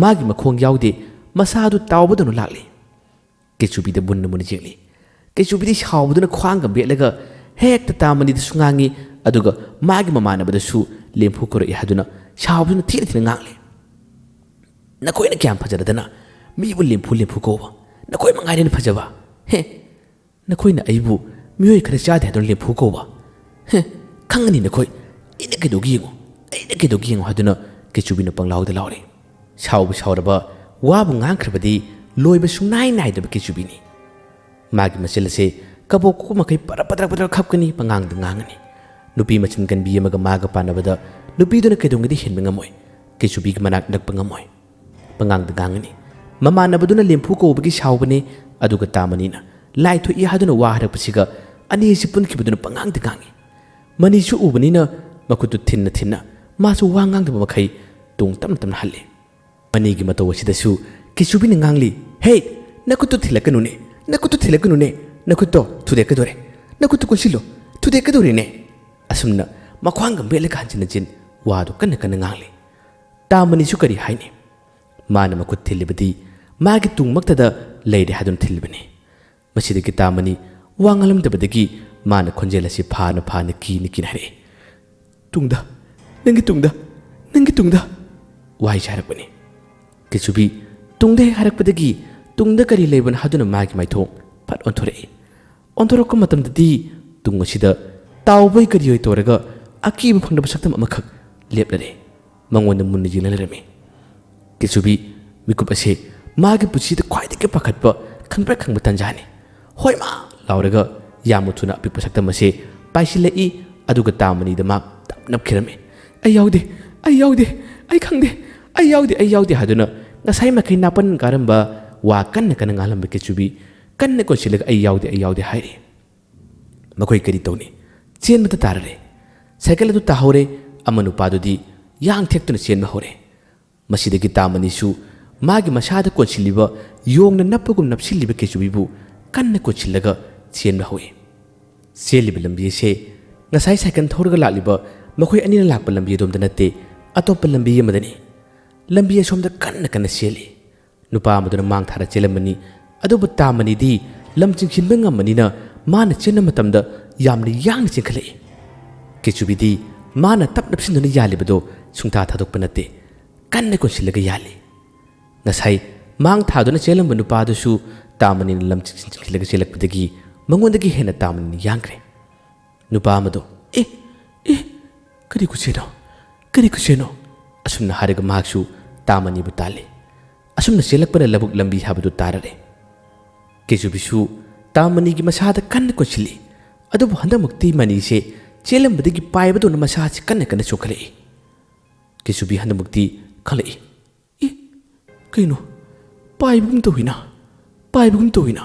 ꯃꯥꯒꯤ ꯃꯈꯣꯡ ꯌꯥꯎꯗꯦ, ꯃꯁꯥ ꯑꯗꯨ ꯇꯥꯎꯕꯗꯧꯅ ꯂꯥꯛꯂꯤ꯫ ꯀꯦꯆꯨꯕꯤꯗ ꯃꯨꯟꯅ ꯃꯨꯟꯅ ꯌꯦꯡꯂꯤ꯫ ꯀꯦꯆꯨꯕꯤꯗꯤ ꯁꯥꯎꯕꯗꯨꯅ ꯈ꯭ꯋꯥꯡꯒ ꯕꯦꯠꯂꯒ ꯍꯦꯛꯇ ꯇꯥꯃꯅꯤꯗꯁꯨ ꯉꯥꯡꯉꯤ, ꯑꯗꯨꯒ ꯃꯥꯒꯤ ꯃꯃꯥꯟꯅꯕꯗꯁꯨ ꯂꯦꯝꯐꯨ ꯀꯧꯔꯛꯏ ꯍꯥꯏꯗꯨꯅ ꯁꯥꯎꯕꯗꯨꯅ ꯊꯤꯅ ꯊꯤꯅ ꯉꯥꯡꯂꯤ꯫ "ꯅꯈꯣꯏꯅ ꯀꯌꯥꯝ ꯐꯖꯔꯗꯅ ꯃꯤꯕꯨ ꯂꯦꯝꯐꯨ ꯂꯦꯝꯐꯨ ꯀꯧꯕ? ꯅꯈꯣꯏ ꯃꯉꯥꯏꯔꯦꯅ ꯐꯖꯕ꯫ ꯍꯦ, ꯅꯈꯣꯏꯅ ꯑꯩꯕꯨ ꯃꯤꯑꯣꯏ ꯈꯔ ꯆꯥꯗꯦ ꯍꯥꯏꯗꯨꯅ ꯂꯦꯝꯐꯨ ꯀꯧꯕ? ꯍꯦ, ꯈꯪꯒꯅꯤ ꯅꯈꯣꯏ꯫ ꯑꯩꯅ ꯀꯩꯗꯧꯒꯦ ꯌꯦꯡꯉꯨ, ꯑꯩꯅ ꯀꯩꯗꯧꯒꯦ ꯌꯦꯡꯉꯨ" ꯍꯥꯏꯗꯨꯅ ꯀꯦꯆꯨꯕꯤꯅ ꯄꯪꯂꯥꯎꯗ ꯂꯥꯎꯔꯤ꯫ ꯁꯥꯎꯕꯨ ꯁꯥꯎꯔꯕ, ꯋꯥꯕꯨ ꯉꯥꯡꯈ꯭ꯔꯕꯗꯤ ꯂꯣꯏꯕ ꯁꯨꯡꯅꯥꯏ ꯅꯥꯏꯗꯕ ꯀꯦꯆꯨꯕꯤꯅꯤ꯫ ꯃꯥꯒꯤ ꯃꯆꯤꯜ ꯑꯁꯦ ꯀꯕꯣꯛ ꯀꯣꯛꯄ ꯃꯈꯩ ꯄꯗ꯭ꯔ ꯄꯗ꯭ꯔ ꯄꯗ꯭ꯔ ꯈꯞꯀꯅꯤ, ꯄꯉꯥꯡꯗ ꯉꯥꯡꯉꯅꯤ꯫ ꯅꯨꯄꯤ ꯃꯆꯤꯟ ꯀꯟꯕꯤ ꯑꯃꯒ ꯃꯥꯒ ꯄꯥꯟꯅꯕꯗ ꯅꯨꯄꯤꯗꯨꯅ ꯀꯩꯗꯧꯉꯩꯗ ꯍꯦꯟꯕ ꯉꯝꯃꯣꯏ꯫ ꯀꯦꯆꯨꯕꯤꯒꯤ ꯃꯅꯥꯛ ꯅꯛꯄ ꯉꯝꯃꯣꯏ꯫ ꯄꯉꯥꯡꯗ ꯉꯥꯡꯉꯅꯤ꯫ ꯃꯃꯥꯟꯅꯕꯗꯨꯅ ꯂꯦꯝꯐꯨ ꯀꯧꯕꯒꯤ ꯁꯥꯎꯕꯅꯤ, ꯑꯗꯨꯒ ꯇꯥꯃꯅꯤꯅ ꯂꯥꯏ ꯊꯣꯛꯏ ꯍꯥꯏꯗꯨꯅ ꯋꯥ ꯍꯥꯏꯔꯛꯄꯁꯤꯒ ꯑꯅꯤꯁꯤ ꯄꯨꯟꯈꯤꯕꯗꯨꯅ ꯄꯉꯥꯡꯗ ꯉꯥꯡꯉꯤ꯫ ꯃꯅꯤꯁꯨ ꯎꯕꯅꯤꯅ ꯃꯈꯨꯠꯇꯨ ꯊꯤꯟꯅ ꯊꯤꯟꯅ ꯃꯥꯁꯨ ꯋꯥ ꯉꯥꯡꯗꯕ ꯃꯈꯩ ꯇꯨꯡ ꯇꯞꯅ ꯇꯞꯅ ꯍꯜꯂꯤ꯫ ꯃꯅꯤꯒꯤ ꯃꯇꯧ ꯑꯁꯤꯗꯁꯨ ꯀꯤꯆꯨꯕꯤꯅ ꯉꯥꯡꯂꯤ, "ꯍꯦ! ꯅꯈꯨꯠꯇꯨ ꯊꯤꯜꯂꯛꯀꯅꯨꯅꯦ! ꯅꯈꯨꯠꯇꯨ ꯊꯤꯜꯂꯛꯀꯅꯨꯅꯦ! ꯅꯈꯨꯠꯇꯣ ꯊꯨꯗꯦꯛꯀꯗꯣꯔꯦ! ꯅꯈꯨꯠꯇꯨ ꯀꯨꯟꯁꯤꯜꯂꯨ! ꯊꯨꯗꯦꯛꯀꯗꯣꯔꯦꯅꯦ!" ꯑꯁꯨꯝꯅ ꯃꯈ꯭ꯋꯥꯡꯒ ꯃꯦꯠꯂꯒ ꯍꯟꯖꯤꯟ ꯍꯟꯖꯤꯟ ꯋꯥꯗꯨ ꯀꯟꯅ ꯀꯟꯅ ꯉꯥꯡꯂꯤ꯫ ꯇꯥꯃꯅꯤꯁꯨ ꯀꯔꯤ ꯍꯥꯏꯅꯤ? ꯃꯥꯅ ꯃꯈꯨꯠ ꯊꯤꯜꯂꯤꯕꯗꯤ ꯃꯥꯒꯤ ꯇꯨꯡꯃꯛꯇꯗ ꯂꯩꯔꯦ ꯍꯥꯏꯗꯨꯅ ꯊꯤꯜꯂꯤꯕꯅꯤ꯫ ꯃꯁꯤꯗꯒꯤ ꯇꯥꯃꯅꯤ ꯋꯥ ꯉꯥꯡꯂꯝꯗꯕꯗꯒꯤ ꯃꯥꯅ ꯈꯣꯟꯖꯦꯜ ꯑꯁꯤ ꯐꯥꯅ ꯐꯥꯅ ꯀꯤꯅ ꯀꯤꯅ ꯍꯥꯏꯔꯛꯏ, "ꯇꯨꯡꯗ, ꯅꯪꯒꯤ ꯇꯨꯡꯗ, ꯅꯪꯒꯤ ꯇꯨꯡꯗ!" ꯋꯥꯍꯩꯁꯦ ꯍꯥꯏꯔꯛꯄꯅꯤ꯫ ꯀꯦꯆꯨꯕꯤ ꯇꯨꯡꯗ ꯍꯦꯛ ꯍꯥꯏꯔꯛꯄꯗꯒꯤ ꯇꯨꯡꯗ ꯀꯔꯤ ꯂꯩꯕꯅꯣ ꯍꯥꯏꯗꯨꯅ ꯃꯥꯒꯤ ꯃꯥꯏꯊꯣꯡ ꯐꯠ ꯑꯣꯟꯊꯣꯔꯛꯏ꯫ ꯑꯣꯟꯊꯣꯔꯛꯄ ꯃꯇꯝꯗꯗꯤ ꯇꯨꯡ ꯑꯁꯤꯗ ꯇꯥꯎꯕꯣꯏ ꯀꯔꯤꯑꯣꯏ ꯇꯧꯔꯒ ꯑꯀꯤꯕ ꯐꯪꯗꯕ ꯁꯛꯇꯝ ꯑꯃꯈꯛ ꯂꯦꯞꯂꯔꯦ꯫ ꯃꯉꯣꯟꯗ ꯃꯨꯟꯅ ꯌꯦꯡꯂ ꯂꯩꯔꯝꯃꯤ꯫ ꯀꯦꯆꯨꯕꯤ ꯃꯤꯀꯨꯞ ꯑꯁꯦ ꯃꯥꯒꯤ ꯄꯨꯟꯁꯤꯗ ꯈ꯭ꯋꯥꯏꯗꯒꯤ ꯄꯥꯈꯠꯄ, ꯈꯪꯄ꯭ꯔꯦꯛ ꯈꯪꯕ ꯇꯥꯟꯖꯥꯅꯤ꯫ "ꯍꯣꯏ ꯃꯥ!" ꯂꯥꯎꯔꯒ ꯌꯥꯝꯅ ꯊꯨꯅ ꯑꯄꯤꯛꯄ ꯁꯛꯇꯝ ꯑꯁꯦ ꯄꯥꯏꯁꯤꯜꯂꯛꯏ, ꯑꯗꯨꯒ ꯇꯥꯃꯅꯤꯗ ꯃꯥ ꯇꯞ ꯅꯞꯈꯤꯔꯝꯃꯤ꯫ "ꯑꯩ ꯌꯥꯎꯗꯦ, ꯑꯩ ꯌꯥꯎꯗꯦ, ꯑꯩ ꯈꯪꯗꯦ, ꯑꯩ ꯌꯥꯎꯗꯦ, ꯑꯩ ꯌꯥꯎꯗꯦ" ꯍꯥꯏꯗꯨꯅ ꯉꯁꯥꯏ ꯃꯈꯩ ꯅꯥꯄꯟ ꯀꯥꯔꯝꯕ ꯋꯥ ꯀꯟꯅ ꯀꯟꯅ ꯉꯥꯡꯂꯝꯕ ꯀꯦꯆꯨꯕꯤ ꯀꯟꯅ ꯀꯣꯟꯁꯤꯜꯂꯒ "ꯑꯩ ꯌꯥꯎꯗꯦ, ꯑꯩ ꯌꯥꯎꯗꯦ" ꯍꯥꯏꯔꯤ꯫ ꯃꯈꯣꯏ ꯀꯔꯤ ꯇꯧꯅꯤ? ꯆꯦꯟꯕꯗ ꯇꯥꯔꯔꯦ꯫ ꯁꯥꯏꯀꯜ ꯑꯗꯨ ꯇꯥꯍꯧꯔꯦ꯫ ꯑꯃ ꯅꯨꯄꯥꯗꯨꯗꯤ ꯌꯥꯡ ꯊꯦꯛꯇꯨꯅ ꯆꯦꯟꯕ ꯍꯧꯔꯦ꯫ ꯃꯁꯤꯗꯒꯤ ꯇꯥꯃꯅꯤꯁꯨ ꯃꯥꯒꯤ ꯃꯁꯥꯗ ꯀꯣꯟꯁꯤꯜꯂꯤꯕ ꯌꯣꯡꯅ ꯅꯞꯄꯒꯨꯝ ꯅꯞꯁꯤꯜꯂꯤꯕ ꯀꯦꯆꯨꯕꯤꯕꯨ ꯀꯟꯅ ꯀꯣꯟꯁꯤꯜꯂꯒ ꯆꯦꯟꯕ ꯍꯧꯏ꯫ ꯆꯦꯜꯂꯤꯕ ꯂꯝꯕꯤ ꯑꯁꯦ ꯉꯁꯥꯏ ꯁꯥꯏꯀꯜ ꯊꯧꯔꯒ ꯂꯥꯛꯂꯤꯕ ꯃꯈꯣꯏ ꯑꯅꯤꯅ ꯂꯥꯛꯄ ꯂꯝꯕꯤ ꯑꯗꯣꯝꯗ ꯅꯠꯇꯦ, ꯑꯇꯣꯞꯄ ꯂꯝꯕꯤ ꯑꯃꯗꯅꯤ꯫ ꯂꯝꯕꯤ ꯑꯁꯣꯝꯗ ꯀꯟꯅ ꯀꯟꯅ ꯆꯦꯜꯂꯤ꯫ ꯅꯨꯄꯥ ꯑꯃꯗꯨꯅ ꯃꯥꯡ ꯊꯥꯔ ꯆꯦꯜꯂꯝꯕꯅꯤ, ꯑꯗꯨꯕꯨ ꯇꯥꯃꯅꯤꯗꯤ ꯂꯝ ꯆꯤꯡꯁꯤꯟꯕ ꯉꯝꯕꯅꯤꯅ ꯃꯥꯅ ꯆꯦꯟꯕ ꯃꯇꯝꯗ ꯌꯥꯝꯅ ꯌꯥꯡꯅ ꯆꯦꯟꯈꯠꯂꯛꯏ꯫ ꯀꯦꯆꯨꯕꯤꯗꯤ ꯃꯥꯅ ꯇꯞ ꯅꯞꯁꯤꯟꯗꯨꯅ ꯌꯥꯜꯂꯤꯕꯗꯣ ꯁꯨꯡꯊꯥ ꯊꯥꯗꯣꯛꯄ ꯅꯠꯇꯦ, ꯀꯟꯅ ꯀꯣꯟꯁꯤꯜꯂꯒ ꯌꯥꯜꯂꯤ꯫ ꯉꯁꯥꯏ ꯃꯥꯡ ꯊꯥꯗꯨꯅ ꯆꯦꯜꯂꯝꯕ ꯅꯨꯄꯥꯗꯨꯁꯨ ꯇꯥꯃꯅꯤꯅ ꯂꯝ ꯆꯤꯡꯁꯤꯟ ꯆꯤꯡꯁꯤꯜꯂꯒ ꯆꯦꯜꯂꯛꯄꯗꯒꯤ ꯃꯉꯣꯟꯗꯒꯤ ꯍꯦꯟꯅ ꯇꯥꯃꯅꯤꯅ ꯌꯥꯡꯈ꯭ꯔꯦ꯫ ꯅꯨꯄꯥ ꯑꯃꯗꯣ, "ꯑꯦ, ꯑꯦ, ꯀꯔꯤ ꯈꯨꯠꯁꯦꯅꯣ? ꯀꯔꯤ ꯈꯨꯠꯁꯦꯅꯣ?" ꯑꯁꯨꯝꯅ ꯍꯥꯏꯔꯒ ꯃꯍꯥꯛꯁꯨ ꯇꯥꯃꯅꯤꯕꯨ ꯇꯥꯜꯂꯤ꯫ ꯑꯁꯨꯝꯅ ꯆꯦꯜꯂꯛꯄꯅ ꯂꯧꯕꯨꯛ ꯂꯝꯕꯤ ꯍꯥꯏꯕꯗꯨ ꯇꯥꯔꯔꯦ꯫ ꯀꯦꯆꯨꯕꯤꯁꯨ ꯇꯥꯃꯅꯤꯒꯤ ꯃꯁꯥꯗ ꯀꯟꯅ ꯀꯣꯟꯁꯤꯜꯂꯤ꯫ ꯑꯗꯨꯕꯨ ꯍꯟꯗꯛꯃꯛꯇꯤ ꯃꯅꯤꯁꯦ ꯆꯦꯜꯂꯝꯕꯗꯒꯤ ꯄꯥꯏꯕꯗꯧꯅ ꯃꯁꯥꯁꯤ ꯀꯟꯅ ꯀꯟꯅ ꯆꯣꯡꯈꯠꯂꯛꯏ꯫ ꯀꯦꯆꯨꯕꯤ ꯍꯟꯗꯛꯃꯛꯇꯤ ꯈꯜꯂꯛꯏ, "ꯑꯦ, ꯀꯩꯅꯣ? ꯄꯥꯏꯕꯒꯨꯝ ꯇꯧꯏꯅ, ꯄꯥꯏꯕꯒꯨꯝ ꯇꯧꯏꯅ!"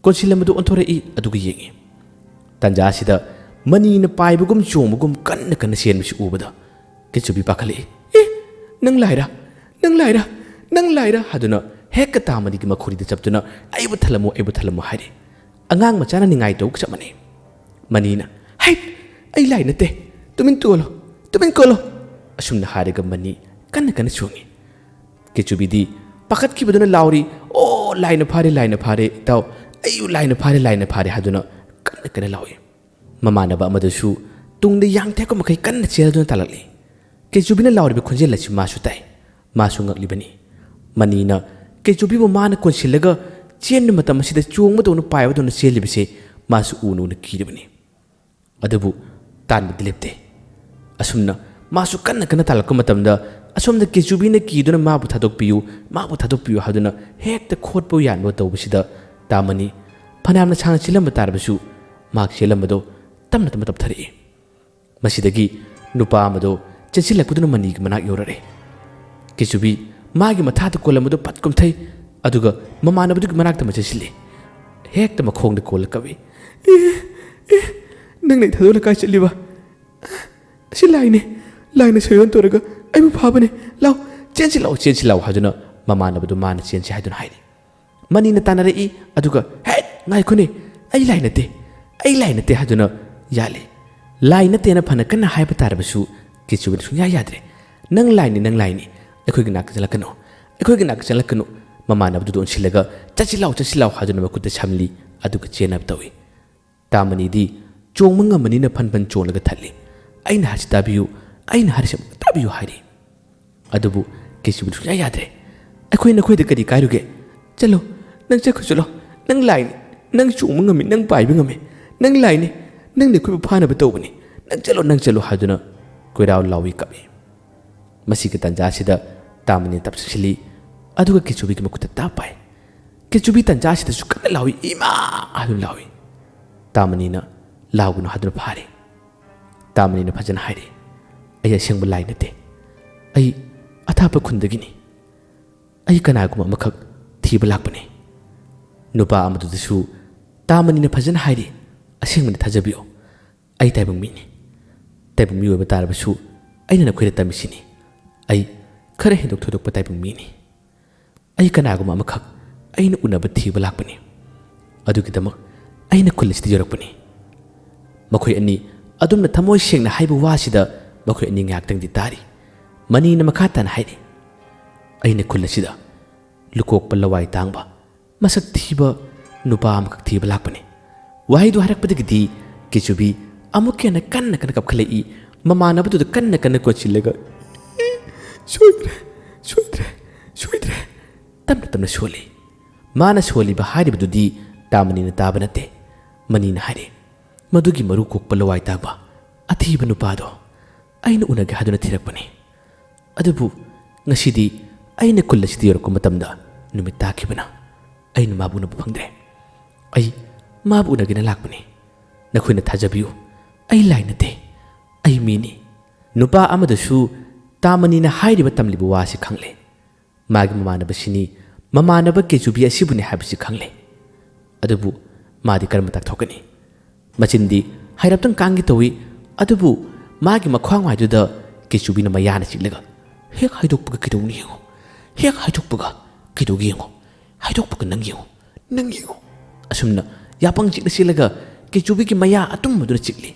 ꯀꯣꯟꯁꯤꯜ ꯑꯃꯗꯨ ꯑꯣꯟꯊꯣꯔꯛꯏ, ꯑꯗꯨꯒ ꯌꯦꯡꯉꯤ꯫ ꯇꯥꯟꯖꯥ ꯑꯁꯤꯗ ꯃꯅꯤꯅ ꯄꯥꯏꯕꯒꯨꯝ ꯆꯣꯡꯕꯒꯨꯝ ꯀꯟꯅ ꯀꯟꯅ ꯆꯦꯟꯕꯁꯤ ꯎꯕꯗ ꯀꯦꯆꯨꯕꯤ ꯄꯥꯈꯠꯂꯛꯏ꯫ "ꯑꯦ, ꯅꯪ ꯂꯥꯏꯔꯥ? ꯅꯪ ꯂꯥꯏꯔꯥ? ꯅꯪ ꯂꯥꯏꯔꯥ?" ꯍꯥꯏꯗꯨꯅ ꯍꯦꯛꯇ ꯇꯥꯃꯅꯤꯒꯤ ꯃꯈꯣꯔꯤꯗ ꯆꯞꯇꯨꯅ, "ꯑꯩꯕꯨ ꯊꯜꯂꯝꯃꯨ, ꯑꯩꯕꯨ ꯊꯜꯂꯝꯃꯨ" ꯍꯥꯏꯔꯤ꯫ ꯑꯉꯥꯡ ꯃꯆꯥꯅ ꯅꯤꯡꯉꯥꯏ ꯇꯧꯕꯒ ꯆꯞ ꯃꯥꯟꯅꯩ꯫ ꯃꯅꯤꯅ, "ꯍꯩꯠ! ꯑꯩ ꯂꯥꯏ ꯅꯠꯇꯦ꯫ ꯇꯨꯃꯤꯟ ꯀꯣꯜꯂꯣ, ꯇꯨꯃꯤꯟ ꯀꯣꯜꯂꯣ!" ꯑꯁꯨꯝꯅ ꯍꯥꯏꯔꯒ ꯃꯅꯤ ꯀꯟꯅ ꯀꯟꯅ ꯆꯣꯡꯉꯤ꯫ ꯀꯦꯆꯨꯕꯤꯗꯤ ꯄꯥꯈꯠꯈꯤꯕꯗꯨꯅ ꯂꯥꯎꯔꯤ, "ꯑꯣ, ꯂꯥꯏꯅ ꯐꯥꯔꯦ, ꯂꯥꯏꯅ ꯐꯥꯔꯦ, ꯏꯇꯥꯎ! ꯑꯩꯕꯨ ꯂꯥꯏꯅ ꯐꯥꯔꯦ, ꯂꯥꯏꯅ ꯐꯥꯔꯦ!" ꯍꯥꯏꯗꯨꯅ ꯀꯟꯅ ꯀꯟꯅ ꯂꯥꯎꯏ꯫ ꯃꯃꯥꯟꯅꯕ ꯑꯃꯗꯨꯁꯨ ꯇꯨꯡꯗ ꯌꯥꯡ ꯊꯦꯛꯄ ꯃꯈꯩ ꯀꯟꯅ ꯆꯦꯜꯗꯨꯅ ꯇꯥꯜꯂꯛꯂꯤ꯫ ꯀꯦꯆꯨꯕꯤꯅ ꯂꯥꯎꯔꯤꯕ ꯈꯣꯟꯖꯦꯜ ꯑꯁꯤ ꯃꯥꯁꯨ ꯇꯥꯏ꯫ ꯃꯥꯁꯨ ꯉꯛꯂꯤꯕꯅꯤ꯫ ꯃꯅꯤꯅ ꯀꯦꯆꯨꯕꯤꯕꯨ ꯃꯥꯅ ꯀꯣꯟꯁꯤꯜꯂꯒ ꯆꯦꯟꯕ ꯃꯇꯝ ꯑꯁꯤꯗ ꯆꯣꯡꯕꯗꯧꯅ ꯄꯥꯏꯕꯗꯧꯅ ꯆꯦꯜꯂꯤꯕꯁꯦ ꯃꯥꯁꯨ ꯎꯅ ꯎꯅ ꯀꯤꯔꯤꯕꯅꯤ꯫ ꯑꯗꯨꯕꯨ ꯇꯥꯟꯕꯗꯤ ꯂꯦꯞꯇꯦ꯫ ꯑꯁꯨꯝꯅ ꯃꯥꯁꯨ ꯀꯟꯅ ꯀꯟꯅ ꯇꯥꯜꯂꯛꯄ ꯃꯇꯝꯗ ꯑꯁꯣꯝꯗ ꯀꯦꯆꯨꯕꯤꯅ ꯀꯤꯗꯨꯅ ꯃꯥꯕꯨ ꯊꯥꯗꯣꯛꯄꯤꯌꯨ, ꯃꯥꯕꯨ ꯊꯥꯗꯣꯛꯄꯤꯌꯨ ꯍꯥꯏꯗꯨꯅ ꯍꯦꯛꯇ ꯈꯣꯠꯄ ꯌꯥꯟꯕ ꯇꯧꯕꯁꯤꯗ ꯇꯥꯃꯅꯤ ꯐꯅꯌꯥꯝꯅ ꯁꯥꯡꯅ ꯆꯦꯜꯂꯝꯕ ꯇꯥꯔꯕꯁꯨ ꯃꯍꯥꯛ ꯆꯦꯜꯂꯝꯕꯗꯣ ꯇꯞꯅ ꯇꯞꯅ ꯇꯞꯊꯔꯛꯏ꯫ ꯃꯁꯤꯗꯒꯤ ꯅꯨꯄꯥ ꯑꯃꯗꯣ ꯆꯦꯟꯁꯤꯜꯂꯛꯄꯗꯨꯅ ꯃꯅꯤꯒꯤ ꯃꯅꯥꯛ ꯌꯧꯔꯛꯑꯦ꯫ ꯀꯦꯆꯨꯕꯤ ꯃꯥꯒꯤ ꯃꯊꯥꯗ ꯀꯣꯜꯂꯝꯕꯗꯨ ꯄꯠ ꯀꯨꯝꯊꯩ, ꯑꯗꯨꯒ ꯃꯃꯥꯟꯅꯕꯗꯨꯒꯤ ꯃꯅꯥꯛꯇ ꯑꯃ ꯆꯦꯟꯁꯤꯜꯂꯤ꯫ ꯍꯦꯛꯇ ꯃꯈꯣꯡꯗ ꯀꯣꯜꯂ ꯀꯞꯏ꯫ "ꯑꯦ, ꯑꯦ, ꯅꯪꯅ ꯑꯩ ꯊꯥꯗꯣꯛꯂ ꯀꯥꯏ ꯆꯠꯂꯤꯕ? ꯑꯁꯤ ꯂꯥꯏꯅꯦ, ꯂꯥꯏꯅ ꯁꯣꯏ ꯑꯣꯟ ꯇꯧꯔꯒ ꯑꯩꯕꯨ ꯐꯥꯕꯅꯦ꯫ ꯂꯥꯎ, ꯆꯦꯟꯁꯤ ꯂꯥꯎ, ꯆꯦꯟꯁꯤ ꯂꯥꯎ" ꯍꯥꯏꯗꯨꯅ ꯃꯃꯥꯟꯅꯕꯗꯨ ꯃꯥꯅ ꯆꯦꯟꯁꯤ ꯍꯥꯏꯗꯨꯅ ꯍꯥꯏꯔꯤ꯫ ꯃꯅꯤꯅ ꯇꯥꯟꯅꯔꯛꯏ, ꯑꯗꯨꯒ, "ꯍꯦꯠ, ꯉꯥꯏꯈꯣꯅꯦ, ꯑꯩ ꯂꯥꯏ ꯅꯠꯇꯦ, ꯑꯩ ꯂꯥꯏ ꯅꯠꯇꯦ" ꯍꯥꯏꯗꯨꯅ ꯌꯥꯜꯂꯤ꯫ ꯂꯥꯏ ꯅꯠꯇꯦꯅ ꯐꯅ ꯀꯟꯅ ꯍꯥꯏꯕ ꯇꯥꯔꯕꯁꯨ ꯀꯦꯆꯨꯕꯤꯅ ꯁꯨꯡꯌꯥ ꯌꯥꯗ꯭ꯔꯦ꯫ "ꯅꯪ ꯂꯥꯏꯅꯤ, ꯅꯪ ꯂꯥꯏꯅꯤ, ꯑꯩꯈꯣꯏꯒꯤ ꯅꯥꯛꯇ ꯆꯪꯂꯛꯀꯅꯨ, ꯑꯩꯈꯣꯏꯒꯤ ꯅꯥꯛꯇ ꯆꯪꯂꯛꯀꯅꯨ"꯫ ꯃꯃꯥꯟꯅꯕꯗꯨꯗ ꯑꯣꯟꯁꯤꯜꯂꯒ, "ꯆꯠꯁꯤ ꯂꯥꯎ, ꯆꯠꯁꯤ ꯂꯥꯎ" ꯍꯥꯏꯗꯨꯅ ꯃꯈꯨꯠꯇ ꯁꯝꯂꯤ, ꯑꯗꯨꯒ ꯆꯦꯟꯅꯕ ꯇꯧꯏ꯫ ꯇꯥꯃꯅꯤꯗꯤ ꯆꯣꯡꯕ ꯉꯝꯃꯅꯤꯅ ꯐꯟ ꯐꯟ ꯆꯣꯡꯂꯒ ꯊꯠꯂꯤ꯫ "ꯑꯩꯅ ꯍꯥꯏꯔꯤꯁꯤ ꯇꯥꯕꯤꯌꯨ, ꯑꯩꯅ ꯍꯥꯏꯔꯤꯁꯤ ꯑꯃꯨꯛ ꯇꯥꯕꯤꯌꯨ" ꯍꯥꯏꯔꯤ꯫ ꯑꯗꯨꯕꯨ ꯀꯦꯆꯨꯕꯤꯗꯤ ꯁꯨꯡꯌꯥ ꯌꯥꯗ꯭ꯔꯦ꯫ "ꯑꯩꯈꯣꯏ ꯅꯈꯣꯏꯗ ꯀꯔꯤ ꯀꯥꯏꯔꯨꯒꯦ? ꯆꯠꯂꯣ, ꯅꯪ ꯆꯠꯈ꯭ꯔꯨ ꯆꯠꯂꯣ꯫ ꯅꯪ ꯂꯥꯏꯅꯤ, ꯅꯪ ꯆꯣꯡꯕ ꯉꯝꯃꯤ, ꯅꯪ ꯄꯥꯏꯕ ꯉꯝꯃꯤ, ꯅꯪ ꯂꯥꯏꯅꯤ, ꯅꯪꯅ ꯑꯩꯈꯣꯏꯕꯨ ꯐꯥꯅꯕ ꯇꯧꯕꯅꯤ꯫ ꯅꯪ ꯆꯠꯂꯣ, ꯅꯪ ꯆꯠꯂꯣ" ꯍꯥꯏꯗꯨꯅ ꯀꯣꯏꯔꯥꯎ ꯂꯥꯎꯏ ꯀꯞꯏ꯫ ꯃꯁꯤꯒꯤ ꯇꯥꯟꯖꯥ ꯑꯁꯤꯗ ꯇꯥꯃꯅꯤ ꯇꯞ ꯆꯪꯁꯤꯜꯂꯤ, ꯑꯗꯨꯒ ꯀꯦꯆꯨꯕꯤꯒꯤ ꯃꯈꯨꯠꯇ ꯇꯥꯞ ꯄꯥꯏ꯫ ꯀꯦꯆꯨꯕꯤ ꯇꯥꯟꯖꯥ ꯑꯁꯤꯗꯁꯨ ꯀꯟꯅ ꯂꯥꯎꯏ, "ꯏꯃꯥ!" ꯍꯥꯏꯗꯨꯅ ꯂꯥꯎꯏ꯫ ꯇꯥꯃꯅꯤꯅ ꯂꯥꯎꯒꯅꯨ ꯍꯥꯏꯗꯨꯅ ꯐꯥꯔꯤ꯫ ꯇꯥꯃꯅꯤꯅ ꯐꯖꯅ ꯍꯥꯏꯔꯤ, "ꯑꯩ ꯑꯁꯦꯡꯕ ꯂꯥꯏ ꯅꯠꯇꯦ, ꯑꯩ ꯑꯊꯥꯞꯄ ꯈꯨꯟꯗꯒꯤꯅꯤ꯫ ꯑꯩ ꯀꯅꯥꯒꯨꯝꯕ ꯑꯃꯈꯛ ꯊꯤꯕ ꯂꯥꯛꯄꯅꯤ"꯫ ꯅꯨꯄꯥ ꯑꯃꯗꯨꯗꯁꯨ ꯇꯥꯃꯅꯤꯅ ꯐꯖꯅ ꯍꯥꯏꯔꯤ, "ꯑꯁꯦꯡꯕꯅꯤ, ꯊꯥꯖꯕꯤꯌꯨ, ꯑꯩ ꯇꯥꯏꯕꯪ ꯃꯤꯅꯤ꯫ ꯇꯥꯏꯕꯪ ꯃꯤ ꯑꯣꯏꯕ ꯇꯥꯔꯕꯁꯨ ꯑꯩꯅ ꯅꯈꯣꯏꯗ ꯇꯝꯃꯤꯁꯤꯅꯤ, ꯑꯩ ꯈꯔ ꯍꯦꯟꯗꯣꯛ ꯊꯣꯏꯗꯣꯛꯄ ꯇꯥꯏꯕꯪ ꯃꯤꯅꯤ꯫ ꯑꯩ ꯀꯅꯥꯒꯨꯝꯕ ꯑꯃꯈꯛ ꯑꯩꯅ ꯎꯅꯕ ꯊꯤꯕ ꯂꯥꯛꯄꯅꯤ꯫ ꯑꯗꯨꯒꯤꯗꯃꯛ ꯑꯩꯅ ꯈꯨꯜ ꯑꯁꯤꯗ ꯌꯧꯔꯛꯄꯅꯤ"꯫ ꯃꯈꯣꯏ ꯑꯅꯤ ꯑꯗꯨꯝꯅ ꯊꯃꯣꯏ ꯁꯦꯡꯅ ꯍꯥꯏꯕ ꯋꯥꯁꯤꯗ ꯃꯈꯣꯏ ꯑꯅꯤ ꯉꯥꯏꯍꯥꯛꯇꯪꯗꯤ ꯇꯥꯔꯤ꯫ ꯃꯅꯤꯅ ꯃꯈꯥ ꯇꯥꯅ ꯍꯥꯏꯔꯤ, ꯑꯩꯅ ꯈꯨꯜ ꯑꯁꯤꯗ ꯂꯨꯀꯣꯛꯄ ꯂꯋꯥꯏ ꯇꯥꯡꯕ ꯃꯁꯛ ꯊꯤꯕ ꯅꯨꯄꯥ ꯑꯃꯈꯛ ꯊꯤꯕ ꯂꯥꯛꯄꯅꯤ꯫ ꯋꯥꯍꯩꯗꯨ ꯍꯥꯏꯔꯛꯄꯗꯒꯤꯗꯤ ꯀꯦꯆꯨꯕꯤ ꯑꯃꯨꯛꯀ ꯍꯦꯟꯅ ꯀꯟꯅ ꯀꯟꯅ ꯀꯞꯈꯠꯂꯛꯏ꯫ ꯃꯃꯥꯟꯅꯕꯗꯨꯗ ꯀꯟꯅ ꯀꯟꯅ ꯀꯣꯟꯁꯤꯜꯂꯒ, "ꯁꯣꯏꯗ꯭ꯔꯦ, ꯁꯣꯏꯗ꯭ꯔꯦ, ꯁꯣꯏꯗ꯭ꯔꯦ," ꯇꯞꯅ ꯇꯞꯅ ꯁꯣꯜꯂꯤ꯫ ꯃꯥꯅ ꯁꯣꯜꯂꯤꯕ ꯍꯥꯏꯔꯤꯕꯗꯨꯗꯤ ꯇꯥꯃꯅꯤꯅ ꯇꯥꯕ ꯅꯠꯇꯦ꯫ ꯃꯅꯤꯅ ꯍꯥꯏꯔꯤ, "ꯃꯗꯨꯒꯤ ꯃꯔꯨ ꯀꯣꯛꯄ ꯂꯋꯥꯏ ꯇꯥꯡꯕ ꯑꯊꯤꯕ ꯅꯨꯄꯥꯗꯣ ꯑꯩꯅ ꯎꯅꯒꯦ ꯍꯥꯏꯗꯨꯅ ꯊꯤꯔꯛꯄꯅꯤ꯫ ꯑꯗꯨꯕꯨ ꯉꯁꯤꯗꯤ ꯑꯩꯅ ꯈꯨꯜ ꯑꯁꯤꯗ ꯌꯧꯔꯛꯄ ꯃꯇꯝꯗ ꯅꯨꯃꯤꯠ ꯇꯥꯈꯤꯕꯅ ꯑꯩꯅ ꯃꯥꯕꯨ ꯎꯅꯕ ꯐꯪꯗ꯭ꯔꯦ꯫ ꯑꯩ ꯃꯥꯕꯨ ꯎꯅꯒꯦꯅ ꯂꯥꯛꯄꯅꯤ꯫ ꯅꯈꯣꯏꯅ ꯊꯥꯖꯕꯤꯌꯨ, ꯑꯩ ꯂꯥꯏ ꯅꯠꯇꯦ, ꯑꯩ ꯃꯤꯅꯤ꯫" ꯅꯨꯄꯥ ꯑꯃꯗꯁꯨ ꯇꯥꯃꯅꯤꯅ ꯍꯥꯏꯔꯤꯕ ꯇꯝꯂꯤꯕ ꯋꯥꯁꯤ ꯈꯪꯂꯦ꯫ ꯃꯥꯒꯤ ꯃꯃꯥꯟꯅꯕꯁꯤꯅꯤ, ꯃꯃꯥꯟꯅꯕ ꯀꯦꯆꯨꯕꯤ ꯑꯁꯤꯕꯨꯅꯤ ꯍꯥꯏꯕꯁꯤ ꯈꯪꯂꯦ꯫ ꯑꯗꯨꯕꯨ ꯃꯥꯗꯤ ꯀꯔꯝꯅ ꯇꯥꯛꯊꯣꯛꯀꯅꯤ? ꯃꯆꯤꯟꯗꯤ ꯍꯥꯏꯔꯞꯇꯪ ꯀꯥꯡꯒꯦ ꯇꯧꯏ, ꯑꯗꯨꯕꯨ ꯃꯥꯒꯤ ꯃꯈ꯭ꯋꯥꯡ ꯋꯥꯏꯗꯨꯗ ꯀꯦꯆꯨꯕꯤꯅ ꯃꯌꯥꯅ ꯆꯤꯛꯂꯒ, "ꯍꯦꯛ ꯍꯥꯏꯗꯣꯛꯄꯒ ꯀꯩꯗꯧꯅꯤ ꯌꯦꯡꯉꯨ, ꯍꯦꯛ ꯍꯥꯏꯗꯣꯛꯄꯒ ꯀꯩꯗꯧꯒꯦ ꯌꯦꯡꯉꯨ, ꯍꯥꯏꯗꯣꯛꯄꯒ ꯅꯪ ꯌꯦꯡꯉꯨ, ꯅꯪ ꯌꯦꯡꯉꯨ꯫" ꯑꯁꯨꯝꯅ ꯌꯥꯄꯪ ꯆꯤꯛꯅ ꯆꯤꯛꯂꯒ ꯀꯦꯆꯨꯕꯤꯒꯤ ꯃꯌꯥ ꯑꯇꯨꯝꯕꯗꯨꯅ ꯆꯤꯛꯂꯤ꯫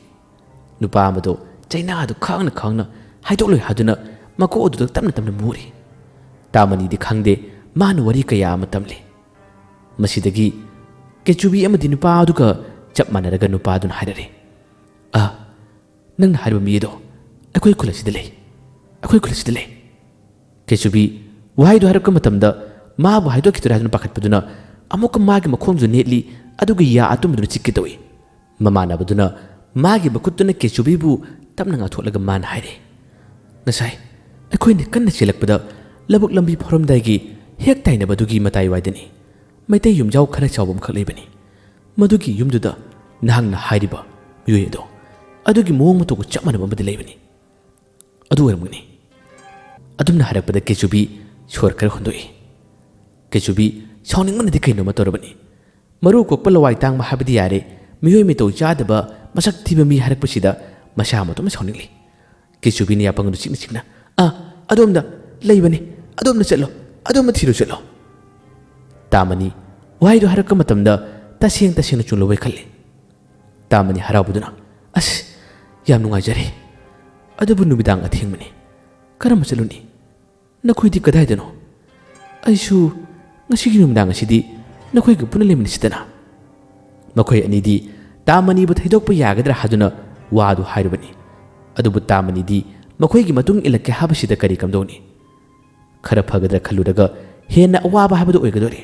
ꯅꯨꯄꯥ ꯑꯃꯗꯣ ꯆꯩꯅꯥꯗꯨ ꯈꯥꯡꯅ ꯈꯥꯡꯅ ꯍꯥꯏꯗꯣꯛꯂꯣꯏ ꯍꯥꯏꯗꯨꯅ ꯃꯀꯣꯛ ꯑꯗꯨꯗ ꯇꯞꯅ ꯇꯞꯅ ꯃꯨꯔꯤ꯫ ꯇꯥꯃꯅꯤꯗꯤ ꯈꯪꯗꯦ, ꯃꯥꯅ ꯋꯥꯔꯤ ꯀꯌꯥ ꯑꯃ ꯇꯝꯂꯤ꯫ ꯃꯁꯤꯗꯒꯤ ꯀꯦꯆꯨꯕꯤ ꯑꯃꯗꯤ ꯅꯨꯄꯥ ꯑꯗꯨꯒ ꯆꯞ ꯃꯥꯟꯅꯔꯒ ꯅꯨꯄꯥ ꯑꯗꯨꯅ ꯍꯥꯏꯔꯛꯏ, "ꯑ, ꯅꯪꯅ ꯍꯥꯏꯔꯤꯕ ꯃꯤ ꯑꯗꯣ ꯑꯩꯈꯣꯏ ꯈꯨꯜ ꯑꯁꯤꯗ ꯂꯩ, ꯑꯩꯈꯣꯏ ꯈꯨꯜ ꯑꯁꯤꯗ ꯂꯩ꯫" ꯀꯦꯆꯨꯕꯤ ꯋꯥꯍꯩꯗꯨ ꯍꯥꯏꯔꯛꯄ ꯃꯇꯝꯗ ꯃꯥꯕꯨ ꯍꯥꯏꯗꯣꯛꯈꯤꯗꯣꯏꯔꯥ ꯍꯥꯏꯗꯨꯅ ꯄꯥꯈꯠꯄꯗꯨꯅ ꯑꯃꯨꯛꯀ ꯃꯥꯒꯤ ꯃꯈꯣꯡꯗꯨ ꯅꯦꯠꯂꯤ, ꯑꯗꯨꯒ ꯌꯥ ꯑꯇꯨꯝꯕꯗꯨꯅ ꯆꯤꯛꯀꯦ ꯇꯧꯏ꯫ ꯃꯃꯥꯟꯅꯕꯗꯨꯅ ꯃꯥꯒꯤ ꯃꯈꯨꯠꯇꯨꯅ ꯀꯦꯆꯨꯕꯤꯕꯨ ꯇꯞꯅ ꯉꯥꯛꯊꯣꯛꯂꯒ ꯃꯥꯅ ꯍꯥꯏꯔꯦ, "ꯉꯁꯥꯏ ꯑꯩꯈꯣꯏꯅ ꯀꯟꯅ ꯆꯦꯜꯂꯛꯄꯗ ꯂꯧꯕꯨꯛ ꯂꯝꯕꯤ ꯐꯥꯎꯔꯝꯗꯥꯏꯒꯤ ꯍꯦꯛ ꯇꯥꯏꯅꯕꯗꯨꯒꯤ ꯃꯇꯥꯏꯋꯥꯏꯗꯅꯤ꯫ ꯃꯩꯇꯩ ꯌꯨꯝꯖꯥꯎ ꯈꯔ ꯆꯥꯎꯕ ꯑꯃꯈꯛ ꯂꯩꯕꯅꯤ꯫ ꯃꯗꯨꯒꯤ ꯌꯨꯝꯗꯨꯗ ꯅꯍꯥꯛꯅ ꯍꯥꯏꯔꯤꯕ ꯃꯤꯑꯣꯏ ꯑꯗꯣ, ꯑꯗꯨꯒꯤ ꯃꯑꯣꯡ ꯃꯇꯧꯒ ꯆꯞ ꯃꯥꯟꯅꯕ ꯑꯃꯗꯤ ꯂꯩꯕꯅꯤ꯫ ꯑꯗꯨ ꯑꯣꯏꯔꯝꯒꯅꯤ꯫" ꯑꯗꯨꯝꯅ ꯍꯥꯏꯔꯛꯄꯗ ꯀꯦꯆꯨꯕꯤ ꯁꯣꯔ ꯈꯔ ꯍꯣꯟꯗꯣꯛꯏ꯫ ꯀꯦꯆꯨꯕꯤ ꯁꯥꯎꯅꯤꯡꯕꯅꯗꯤ ꯀꯩꯅꯣꯝꯃ ꯇꯧꯔꯕꯅꯤ꯫ ꯃꯔꯨ ꯀꯣꯛꯄ ꯂꯋꯥꯏ ꯇꯥꯡꯕ ꯍꯥꯏꯕꯗꯤ ꯌꯥꯔꯦ, ꯃꯤꯑꯣꯏ ꯃꯤꯇꯧ ꯆꯥꯗꯕ, ꯃꯁꯛ ꯊꯤꯕ ꯃꯤ ꯍꯥꯏꯔꯛꯄꯁꯤꯗ ꯃꯁꯥ ꯃꯇꯣꯝꯇ ꯁꯥꯎꯅꯤꯡꯂꯤ꯫ ꯀꯦꯆꯨꯕꯤꯅ ꯌꯥꯄꯪꯗꯨ ꯆꯤꯛꯅ ꯆꯤꯛꯅ, "ꯑꯥ, ꯑꯗꯣꯝꯗ ꯂꯩꯕꯅꯤ, ꯑꯗꯣꯝꯗ ꯆꯠꯂꯣ, ꯑꯗꯣꯝꯗ ꯊꯤꯔꯨ ꯆꯠꯂꯣ꯫" ꯇꯥꯃꯅꯤ ꯋꯥꯍꯩꯗꯨ ꯍꯥꯏꯔꯛꯄ ꯃꯇꯝꯗ ꯇꯁꯦꯡ ꯇꯁꯦꯡꯅ ꯆꯨꯝꯂꯕꯣꯏ ꯈꯜꯂꯤ꯫ ꯇꯥꯃꯅꯤ ꯍꯔꯥꯎꯕꯗꯨꯅ, "ꯑꯁ, ꯌꯥꯝ ꯅꯨꯡꯉꯥꯏꯖꯔꯦ꯫ ꯑꯗꯨꯕꯨ ꯅꯨꯃꯤꯗꯥꯡ ꯑꯊꯦꯡꯕꯅꯤ꯫ ꯀꯔꯝꯕ ꯆꯠꯂꯨꯅꯤ? ꯅꯈꯣꯏꯗꯤ ꯀꯗꯥꯏꯗꯅꯣ?" "ꯑꯩꯁꯨ ꯉꯁꯤꯒꯤ ꯅꯨꯃꯤꯗꯥꯡ ꯑꯁꯤꯗꯤ ꯅꯈꯣꯏꯒ ꯄꯨꯟꯅ ꯂꯩꯃꯤꯟꯅꯁꯤꯗꯅ꯫" ꯃꯈꯣꯏ ꯑꯅꯤꯗꯤ ꯇꯥꯃꯅꯤꯕꯨ ꯊꯩꯗꯣꯛꯄ ꯌꯥꯒꯗ꯭ꯔꯥ ꯍꯥꯏꯗꯨꯅ ꯋꯥꯗꯨ ꯍꯥꯏꯔꯨꯕꯅꯤ꯫ ꯑꯗꯨꯕꯨ ꯇꯥꯃꯅꯤꯗꯤ ꯃꯈꯣꯏꯒꯤ ꯃꯇꯨꯡ ꯏꯜꯂꯛꯀꯦ ꯍꯥꯏꯕꯁꯤꯗ ꯀꯔꯤ ꯀꯝꯗꯧꯅꯤ? ꯈꯔ ꯐꯒꯗ꯭ꯔꯥ ꯈꯜꯂꯨꯔꯒ ꯍꯦꯟꯅ ꯑꯋꯥꯕ ꯍꯥꯏꯕꯗꯨ ꯑꯣꯏꯒꯗꯣꯔꯤ꯫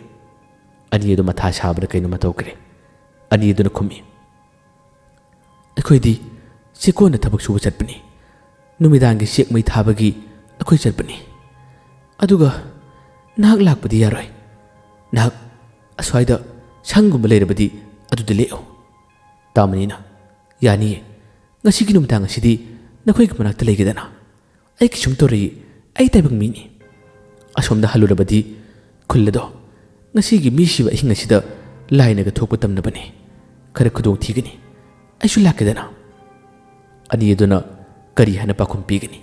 ꯑꯅꯤ ꯑꯗꯨ ꯃꯊꯥ ꯁꯥꯕꯅ ꯀꯩꯅꯣꯃ ꯇꯧꯈ꯭ꯔꯦ꯫ ꯑꯅꯤ ꯑꯗꯨꯅ ꯈꯨꯝꯃꯤ, "ꯑꯩꯈꯣꯏꯗꯤ ꯆꯦꯛꯀꯣꯟꯗ ꯊꯕꯛ ꯁꯨꯕ ꯆꯠꯄꯅꯤ꯫ ꯅꯨꯃꯤꯗꯥꯡꯒꯤ ꯆꯦꯛ ꯃꯩ ꯊꯥꯕꯒꯤ ꯑꯩꯈꯣꯏ ꯆꯠꯄꯅꯤ꯫ ꯑꯗꯨꯒ ꯅꯍꯥꯛ ꯂꯥꯛꯄꯗꯤ ꯌꯥꯔꯣꯏ꯫ ꯅꯍꯥꯛ ꯑꯁ꯭ꯋꯥꯏꯗ ꯁꯪꯒꯨꯝꯕ ꯂꯩꯔꯕꯗꯤ ꯑꯗꯨꯗ ꯂꯦꯛꯎ꯫" ꯇꯥꯃꯅꯤꯅ, "ꯌꯥꯅꯤꯌꯦ꯫ ꯉꯁꯤꯒꯤ ꯅꯨꯃꯤꯗꯥꯡ ꯑꯁꯤꯗꯤ ꯅꯈꯣꯏꯒꯤ ꯃꯅꯥꯛꯇ ꯂꯩꯒꯦꯗꯅ꯫ ꯑꯩ ꯀꯩꯁꯨꯝ ꯇꯧꯔꯣꯏꯌꯦ꯫ ꯑꯩ ꯇꯥꯏꯕꯪ ꯃꯤꯅꯤ꯫" ꯑꯁꯣꯝꯗ ꯍꯜꯂꯨꯔꯕꯗꯤ ꯈꯨꯜ ꯑꯗꯣ, "ꯉꯁꯤꯒꯤ ꯃꯤꯁꯤꯕ ꯑꯍꯤꯡ ꯑꯁꯤꯗ ꯂꯥꯏꯅꯒ ꯊꯣꯛꯄ ꯇꯝꯅꯕꯅꯤ꯫ ꯈꯔ ꯈꯨꯗꯣꯡ ꯊꯤꯒꯅꯤ꯫ ꯑꯩꯁꯨ ꯂꯥꯛꯀꯦꯗꯅ꯫" ꯑꯅꯤ ꯑꯗꯨꯅ ꯀꯔꯤ ꯍꯥꯏꯅ ꯄꯥꯎꯈꯨꯝ ꯄꯤꯒꯅꯤ?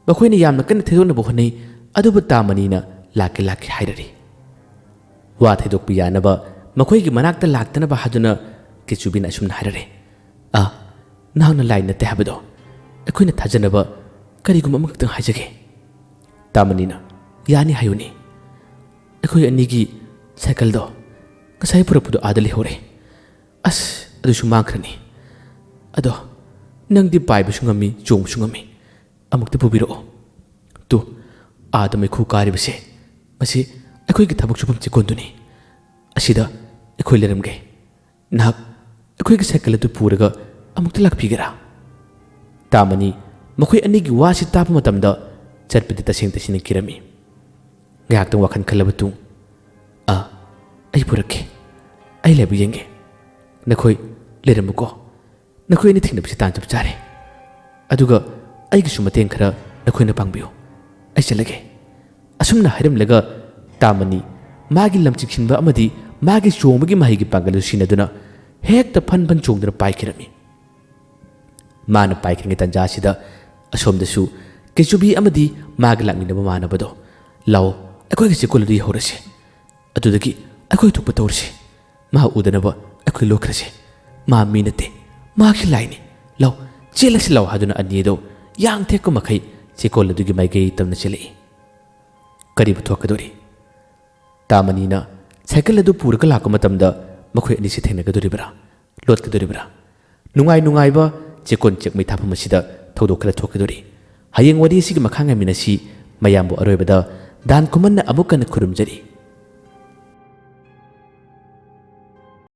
ꯃꯈꯣꯏꯅ ꯌꯥꯝꯅ ꯀꯟꯅ ꯊꯦꯗꯣꯛꯅꯕ ꯍꯣꯠꯅꯩ, ꯑꯗꯨꯕꯨ ꯇꯥꯃꯅꯤꯅ "ꯂꯥꯛꯀꯦ, ꯂꯥꯛꯀꯦ" ꯍꯥꯏꯔꯔꯤ꯫ ꯋꯥ ꯊꯩꯗꯣꯛꯄ ꯌꯥꯅꯕ ꯃꯈꯣꯏꯒꯤ ꯃꯅꯥꯛꯇ ꯂꯥꯛꯇꯅꯕ ꯍꯥꯏꯗꯨꯅ ꯀꯦꯆꯨꯕꯤꯅ ꯑꯁꯨꯝꯅ ꯍꯥꯏꯔꯔꯦ, "ꯑꯥ, ꯅꯍꯥꯛꯅ ꯂꯥꯏ ꯅꯠꯇꯦ ꯍꯥꯏꯕꯗꯣ ꯑꯩꯈꯣꯏꯅ ꯊꯥꯖꯅꯕ ꯀꯔꯤꯒꯨꯝꯕ ꯑꯃꯈꯛꯇꯪ ꯍꯥꯏꯖꯒꯦ꯫" ꯇꯥꯃꯅꯤꯅ, "ꯌꯥꯅꯤ, ꯍꯥꯏꯌꯨꯅꯦ꯫" "ꯑꯩꯈꯣꯏ ꯑꯅꯤꯒꯤ ꯁꯥꯏꯀꯜꯗꯣ ꯉꯁꯥꯏ ꯄꯨꯔꯛꯄꯗꯣ ꯑꯥꯗ ꯂꯩꯍꯧꯔꯦ꯫ ꯑꯁ, ꯑꯗꯨꯁꯨ ꯃꯥꯡꯈ꯭ꯔꯅꯤ꯫ ꯑꯗꯣ ꯅꯪꯗꯤ ꯄꯥꯏꯕꯁꯨ ꯉꯝꯃꯤ, ꯆꯣꯡꯕꯁꯨ ꯉꯝꯃꯤ꯫ ꯑꯃꯨꯛꯇ ꯄꯨꯕꯤꯔꯛꯑꯣ꯫ ꯇꯨ, ꯑꯥꯗ ꯃꯩꯈꯨ ꯀꯥꯔꯤꯕꯁꯦ, ꯃꯁꯤ ꯑꯩꯈꯣꯏꯒꯤ ꯊꯕꯛ ꯁꯨꯐꯝ ꯆꯦꯛꯀꯣꯟꯗꯨꯅꯤ꯫ ꯑꯁꯤꯗ ꯑꯩꯈꯣꯏ ꯂꯩꯔꯝꯒꯦ꯫ ꯅꯍꯥꯛ ꯑꯩꯈꯣꯏꯒꯤ ꯁꯥꯏꯀꯜ ꯑꯗꯨ ꯄꯨꯔꯒ ꯑꯃꯨꯛꯇ ꯂꯥꯛꯄꯤꯒꯦꯔꯥ?" ꯇꯥꯃꯅꯤ ꯃꯈꯣꯏ ꯑꯅꯤꯒꯤ ꯋꯥꯁꯤ ꯇꯥꯕ ꯃꯇꯝꯗ ꯆꯠꯄꯗꯤ ꯇꯁꯦꯡ ꯇꯁꯦꯡꯅ ꯀꯤꯔꯝꯃꯤ꯫ ꯉꯥꯏꯍꯥꯛꯇꯪ ꯋꯥꯈꯜ ꯈꯜꯂꯕ ꯃꯇꯨꯡ, "ꯑꯥ, ꯑꯩ ꯄꯨꯔꯛꯀꯦ꯫ ꯑꯩ ꯂꯥꯏꯕꯛ ꯌꯦꯡꯒꯦ꯫ ꯅꯈꯣꯏ ꯂꯩꯔꯝꯃꯨꯀꯣ꯫ ꯅꯈꯣꯏ ꯑꯅꯤ ꯊꯦꯡꯅꯕꯁꯤ ꯇꯥꯟ ꯆꯞ ꯆꯥꯔꯦ꯫ ꯑꯗꯨꯒ ꯑꯩꯒꯤꯁꯨ ꯃꯇꯦꯡ ꯈꯔ ꯅꯈꯣꯏꯅ ꯄꯥꯡꯕꯤꯌꯨ꯫ ꯑꯩ ꯆꯠꯂꯒꯦ꯫" ꯑꯁꯨꯝꯅ ꯍꯥꯏꯔꯝꯂꯒ ꯇꯥꯃꯅꯤ ꯃꯥꯒꯤ ꯂꯝ ꯆꯤꯡꯁꯤꯟꯕ ꯑꯃꯗꯤ ꯃꯥꯒꯤ ꯆꯣꯡꯕꯒꯤ ꯃꯍꯩꯒꯤ ꯄꯥꯡꯒꯜ ꯑꯗꯨ ꯁꯤꯖꯤꯟꯅꯗꯨꯅ ꯍꯦꯛꯇ ꯐꯟ ꯐꯟ ꯆꯣꯡꯗꯨꯅ ꯄꯥꯏꯈꯤꯔꯝꯃꯤ꯫ ꯃꯥꯅ ꯄꯥꯏꯈ꯭ꯔꯤꯉꯩ ꯇꯥꯟꯖꯥ ꯑꯁꯤꯗ ꯑꯁꯣꯝꯗꯁꯨ ꯀꯦꯆꯨꯕꯤ ꯑꯃꯗꯤ ꯃꯥꯒ ꯂꯥꯛꯃꯤꯟꯅꯕ ꯃꯃꯥꯟꯅꯕꯗꯣ, "ꯂꯥꯛꯑꯣ, ꯑꯩꯈꯣꯏꯒꯤ ꯆꯦꯛꯀꯣꯜ ꯑꯗꯨ ꯌꯧꯍꯧꯔꯁꯤ꯫ ꯑꯗꯨꯗꯒꯤ ꯑꯩꯈꯣꯏ ꯊꯣꯛꯄ ꯇꯧꯔꯁꯤ꯫ ꯃꯥ ꯎꯗꯅꯕ ꯑꯩꯈꯣꯏ ꯂꯣꯠꯈ꯭ꯔꯁꯤ꯫ ꯃꯥ ꯃꯤ ꯅꯠꯇꯦ, ꯃꯍꯥꯛꯁꯤ ꯂꯥꯏꯅꯤ꯫ ꯂꯥꯛꯑꯣ, ꯆꯦꯜꯂꯁꯤ ꯂꯥꯛꯑꯣ" ꯍꯥꯏꯗꯨꯅ ꯑꯅꯤ ꯑꯗꯣ ꯌꯥꯡ ꯊꯦꯛꯄ ꯃꯈꯩ ꯆꯦꯛꯀꯣꯜ ꯑꯗꯨꯒꯤ ꯃꯥꯏꯀꯩ ꯇꯝꯅ ꯆꯦꯜꯂꯛꯏ꯫ ꯀꯔꯤꯕꯨ ꯊꯣꯛꯀꯗꯧꯔꯤ? ꯇꯥꯃꯅꯤꯅ ꯁꯥꯏꯀꯜ ꯑꯗꯨ ꯄꯨꯔꯒ ꯂꯥꯛꯄ ꯃꯇꯝꯗ ꯃꯈꯣꯏ ꯑꯅꯤꯁꯤ ꯊꯦꯡꯅꯒꯗꯣꯔꯤꯕ꯭ꯔꯥ? ꯂꯣꯠꯀꯗꯣꯔꯤꯕ꯭ꯔꯥ? ꯅꯨꯡꯉꯥꯏ ꯅꯨꯡꯉꯥꯏꯕ ꯆꯦꯛꯀꯣꯟ ꯆꯦꯛꯃꯩ ꯊꯥꯐꯝ ꯑꯁꯤꯗ ꯊꯧꯗꯣꯛ ꯈꯔ ꯊꯣꯛꯀꯗꯣꯔꯤ꯫ ꯍꯌꯦꯡ ꯋꯥꯔꯤ ꯑꯁꯤꯒꯤ ꯃꯈꯥ ꯉꯥꯏꯃꯤꯟꯅꯁꯤ꯫ ꯃꯌꯥꯝꯕꯨ ꯑꯔꯣꯏꯕꯗ ꯗꯥꯟ ꯈꯨꯃꯟꯅ ꯑꯃꯨꯛ ꯍꯟꯅ ꯈꯨꯔꯨꯝꯖꯔꯤ꯫